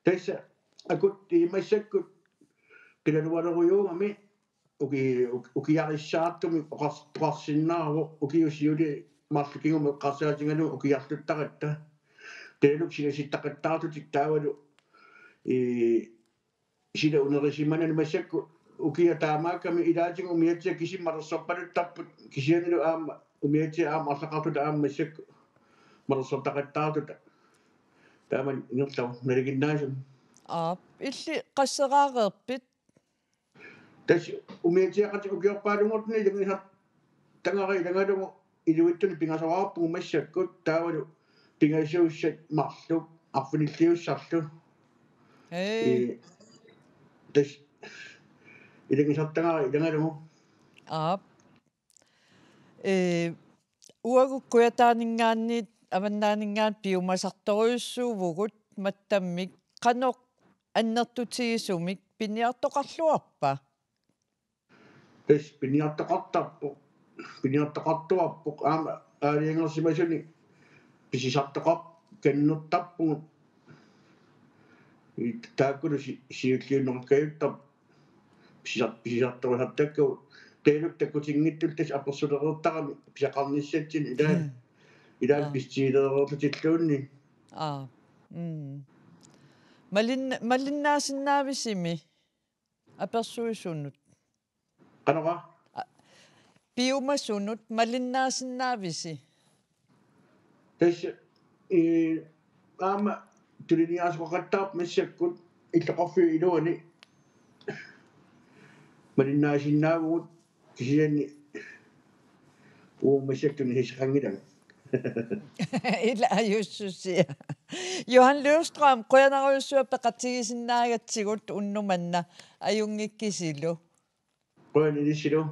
Tassa akut imassakkut qilalugalerujussuugami uki-, uk-, ukiarissaartumik oqars-, oqarsinnaavoq ukiut siuliini marluk kingumut eqqarsaatigalugu ukiarluttaratta. Taavalu silasittaqattaartutik taavalu, ee, sila unerisimanani massakkut ukiaq taamaakkami ilaatigut umiatsiat kisimik malersorpaluttarput kisiannilu aamma umiatsiat aamma arlaqartuta aamma massakkut malersortaqattaartuta. Taamani ingerlavoq nalinginnaasumik. Aap, illit qasseraareerpit? Tassa umiatsiaqatik ukiorpaalunngortuni ilanngusartagara ilagalugu iluitsunik pingasoraarpugut massakkut taavalu pingasuussat marluk arfinilliussarlu. Ee. Ee, tassa ilanngusartagara ilagalugu. Aap. Ee, uagut Kujataaninngaanniit Avannaaninngaanniit piumasartorujussuuvugut mattammik, qanoq annertutigisumik piniartoqarluarpa? Tassa piniartoqartarpoq, piniartoqartuarpoq aamma aalajangersimasunik pisisartoqar-, kannertarpugut. Ii, taakkulu si-, siulliunneqakkajuttarput pisisar-, pisisartorusartakkavut. Taavalu takkutinngitsut tassa apersulereertarami pisaqarnissatsinnik ilaa-, Mm. ilaa-, Aa. Pisitigilereerlutilluunniit. Aa. Mm. Malin-, malinnaasinnaavisi apersuisunut? Qanoq? A-, piumasunut malinnaasinnaavisi? Tassa, ee, aamma tuliniaasoqaqattaarpoq massakkut illoqarfiup iluani malinnaasinnaavugut kisianni uagut massakkut tunisisaqanngilanga. Ila ajussusia. Johan Løvstrøm, qujanarujussuaq peqatigisinnaagatsigut unnuk manna, ajunngikkisilu. Qujan ilissilu.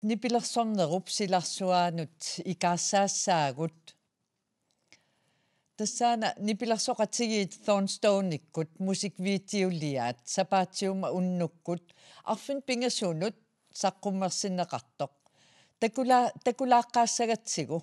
Nipilersornerup silarsuaanut ikaassaassaagut. Tassaana nipilersoqatigiit Thornstone-ikkut musikvideoliaat sapaatiummat unnukkut arfineq-pingasunut saqqummersinneqartoq. Takula-, takulaaqqaassagatsigu.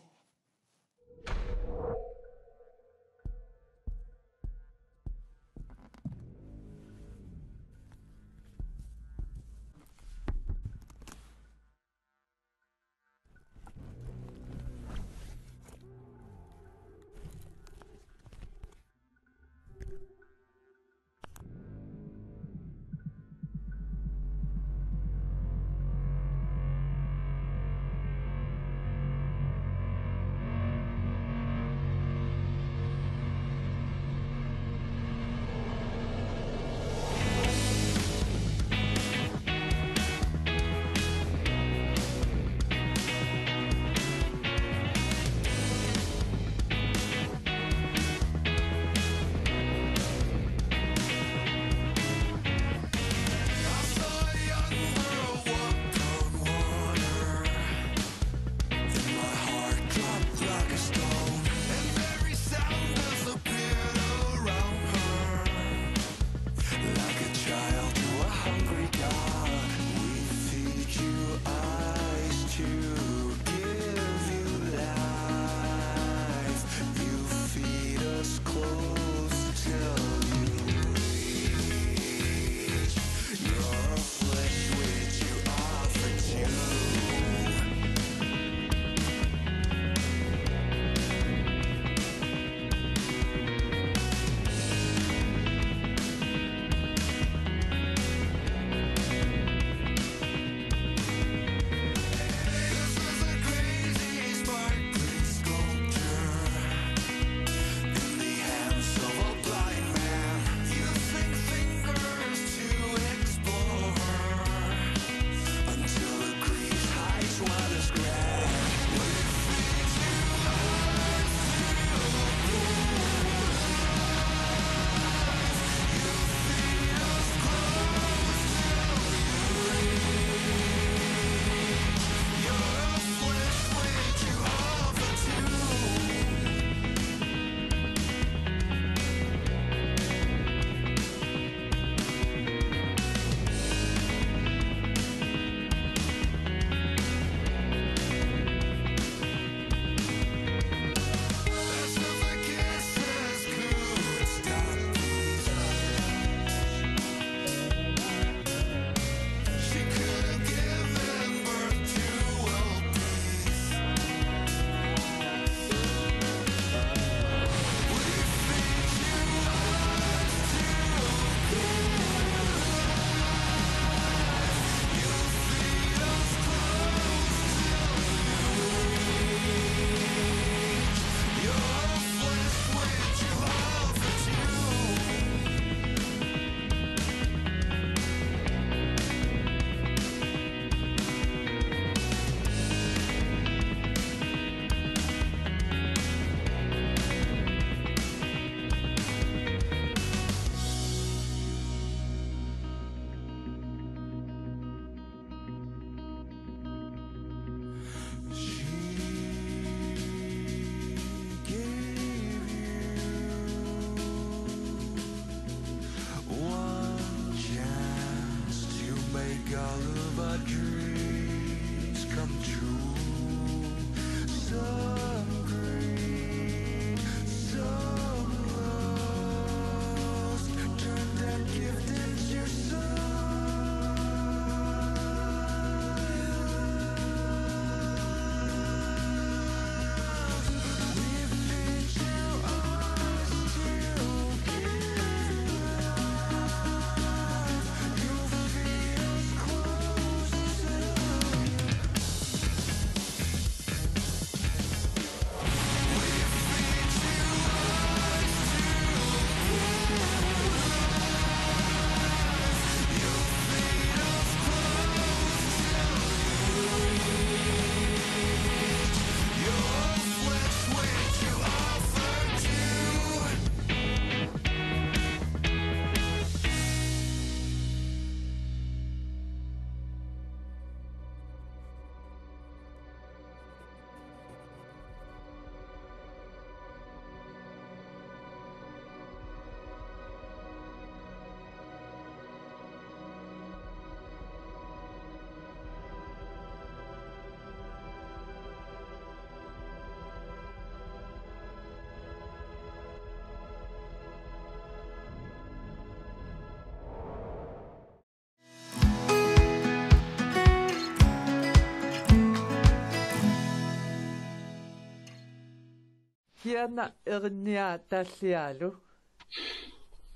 Kiana erinniaa taalliaalu?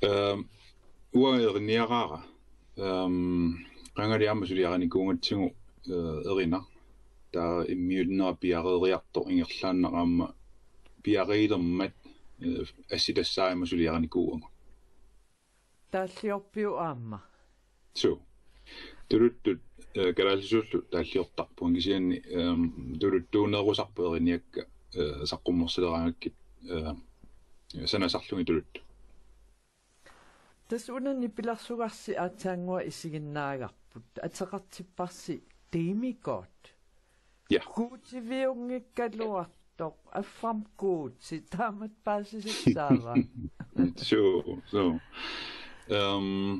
Ehm, uanga erinniaraara. Ehm, qangali aamma suliarinikuugatsigu, eh, erinaq. Taava immiunnera piareeriartoq ingerlaannaq aamma piareermat, eh, assitassaarmat suliarinikuuagut. Taalliorpiuk aamma? Suu. Tuluttut, eh, kalaallisuullu taalliortarpunga kisianni, ehm, tuluttuunerusarput eriniakka, eh, saqqummersileraangakkit, eh, sanasarlugit tuluttut. Tassa una nipilersugarsi aatsaannguaq isiginnaagarput. Ateqartipparsi demigod. Ja. Guutiviunngikkaluartoq, affam guuti, taamatut paasisassaava? Suu, suu. Ehm,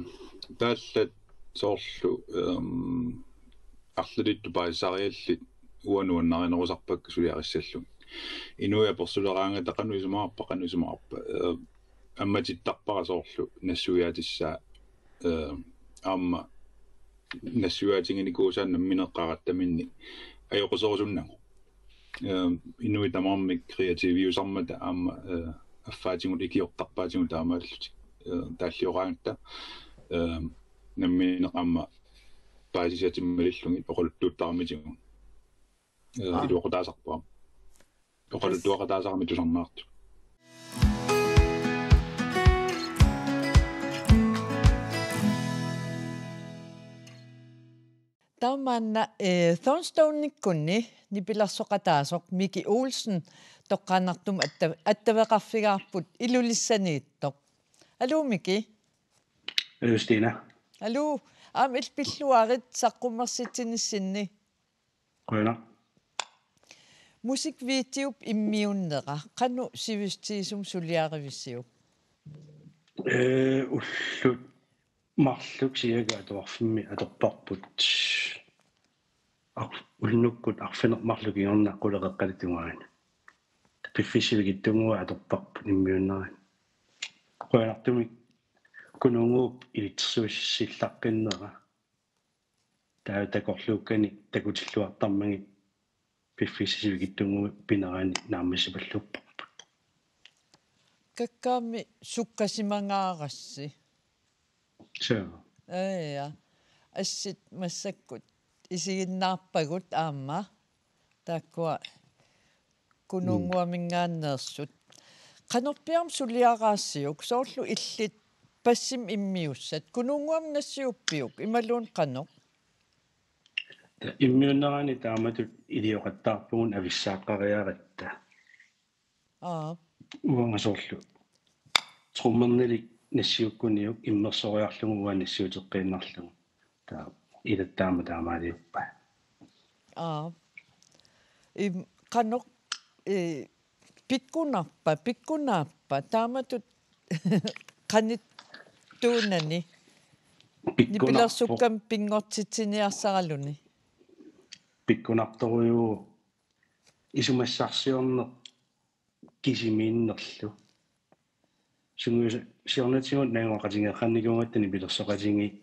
taallat soorlu, ehm, arlalittut paasisariallit uanga nuannarinerusarpakka suliarissallugit. Inuit apersuleraangata qanoq isumaqarpa, qanoq isumaqarpa. Eh, ammatittarpara soorlu nassuiaatissaa, eh, aamma nassuiaatiginikuusaa nammineq qarattaminnik ajoquserusunnagu. Eh, inuit tamarmik kreativiusarmata aamma, eh, affaatigut ikiortarpaatigut taamaallutik. Eh, taallioraangatta, eh, nammineq aamma paasisatit malillugit oqaluttuuttaramitigut. Eh, Aa. Iluaqutaasarput aamma. Oqaluttuaqataasarami tusarnaartut. Tamanna, eh, Thornstonenikkunni nipilersoqataasoq Miki Olsen toqqaannartumik atta-, attaveqarfigaarput Ilulissaniittoq. Aluu Miki. Aluu Stina. Aluu, aamma illit pilluarit saqqummersitsinissinni. Qujanaq. Musikvideop immiunnera, qanoq sivisutigisumik suliarivisiuk? Eh, ullut marluk siaga atuarfimmi atorparput. Ar-, unnukkut arfineq-marluk kingorna quleqeqqata tungaanut. Piffissap sivikitsunnguaa atorparput immiunnerani. Qujanartumik Kununnguup ilitsersuussillaqqinnerani. Taava takorluukkani takutilluartarmagit piffissap sivikitsunnguamik pinerani naammassipalluupparput. Kakkaammi sukkasimangaarassi. Suu. Aa, ja. Assit massakkut isiginnaarpagut aamma. Taakkua Kununnguaminngaanneersut. Qanorpiaq suliaraasiuk, soorlu illit bassimik immiussat. Kununnguamik nassiuppiuk, imaluunniit qanoq? Immiunnerani taamatut ilioqattaarpugut avissaaqqariaratta. Aa. Uanga soorlu trommernilik nassiukkuniuk immersoriarlugu uanga nassiuteqqiinnarlugu. Taava ilattaama taamaaliuppa. Aa. Im, qanoq, eh, pikkunarpa, pikkunaappa, taamatut qanittuunani. Pikkunarpoq. Nipilersukkami pinngortitsiniarsaraluni. Pikkunartorujuuvoq isumassarsiorneq kisimiinnerlu. Sungiusi-, siornatigut najugaqatigeeqqannikuugatta nipilersoqatigiit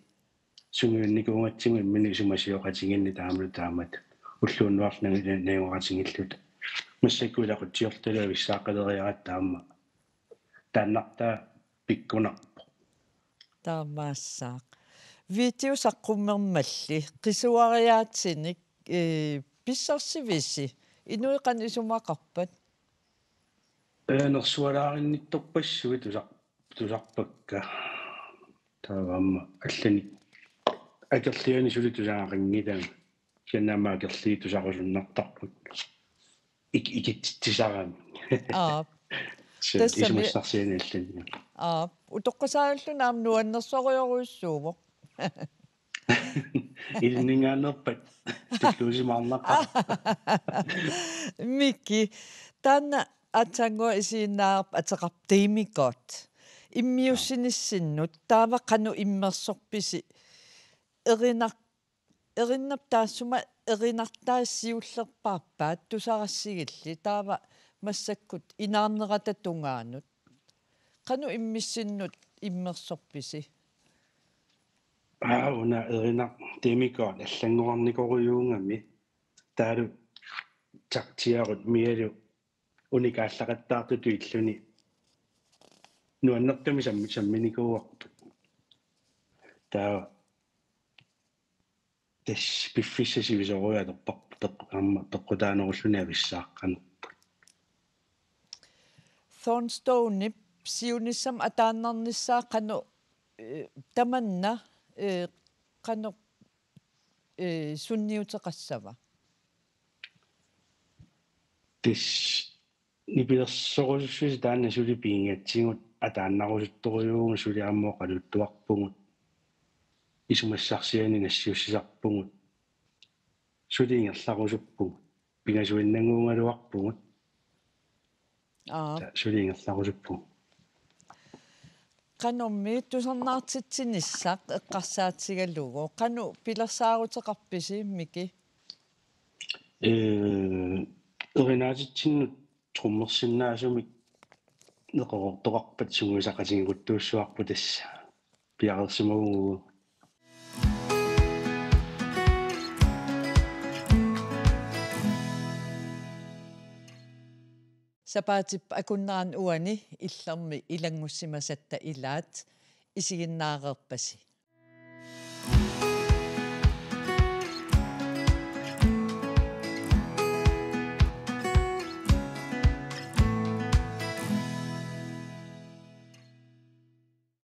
sungiunnikuugatsigu imminut isumasioqatigiinneq taamalu taamatut. Ulluunnuarlu naju-, najugaqatigiilluta. Massakkut ilaqutsiortulu avissaaqqaleriaratta aamma. Taannartaa pikkunarpoq. Taamaassaaq. Video saqqummermalli, qisuariaatsinik, eh, pissarsivisi, inuit qanoq isumaqarpat? Eh, nersualaarinnittorpassuit tusar-, tusarpakka. Taava aamma allanik akerlianik suli tusagaqanngilanga. Kisianni aamma akerliit tusarusunnartarput. Ik-, ikitsitsisarami. Aap. Suu, tassami isumassarsiani allani. Aap. Utoqqasaarluni aamma nuannersorujorujussuuvoq. Ilinninngaanneerpat tulluusimaarnaqaaq. Miki, taanna aatsaannguaq isiginnaavarput ateqarpoq demigod. Immiussinissinnut, taava qanoq immersorpisi, erinaq-, erinnap taassuma erinartai siullerpaappaat tusarassigilli, taava massakkut inaarnerata tungaanut. Qanoq immissinnut immersorpisi? Aa, una erinaq demigod allanngorarnikorujuugami. Taavalu taktiarut mialu unikaallaqattaartutut illuni nuannertumik sammi-, samminikuuarput. Taava tassa piffissaq sivisoorujussuaq atorparput peq-, aamma peqqutaanerulluni avissaaq qanorpiaq. Thornstone-ip siunissami ataannarnissaa qanoq, eh, tamanna, eh, qanoq, eh, sunniuteqassava? Tassa nipilersorusussuseq taanna suli pigigatsigu ataannarusuttorujussuuvugut, suli aamma oqaluttuarpugut. Isumassarsianik nassiussisarpugut. Suli ingerlarusuppugut. Pingasuinnannguugaluarpugut. Aap. Tassa suli ingerlarusuppugut. Qanormi tusarnaartitsinissaq eqqarsaatigalugu. Qanoq pilersaaruteqarpisi, Miki? Ee, erinaatitsinnut trommersinnaasumik neqeroortoqarpat sungiusaqatigiikkusuarput tassa. Piareersimavugut. Sapaatip akunnerani uani Illermi ilanngussimasatta ilaat, isiginnaareerpasi.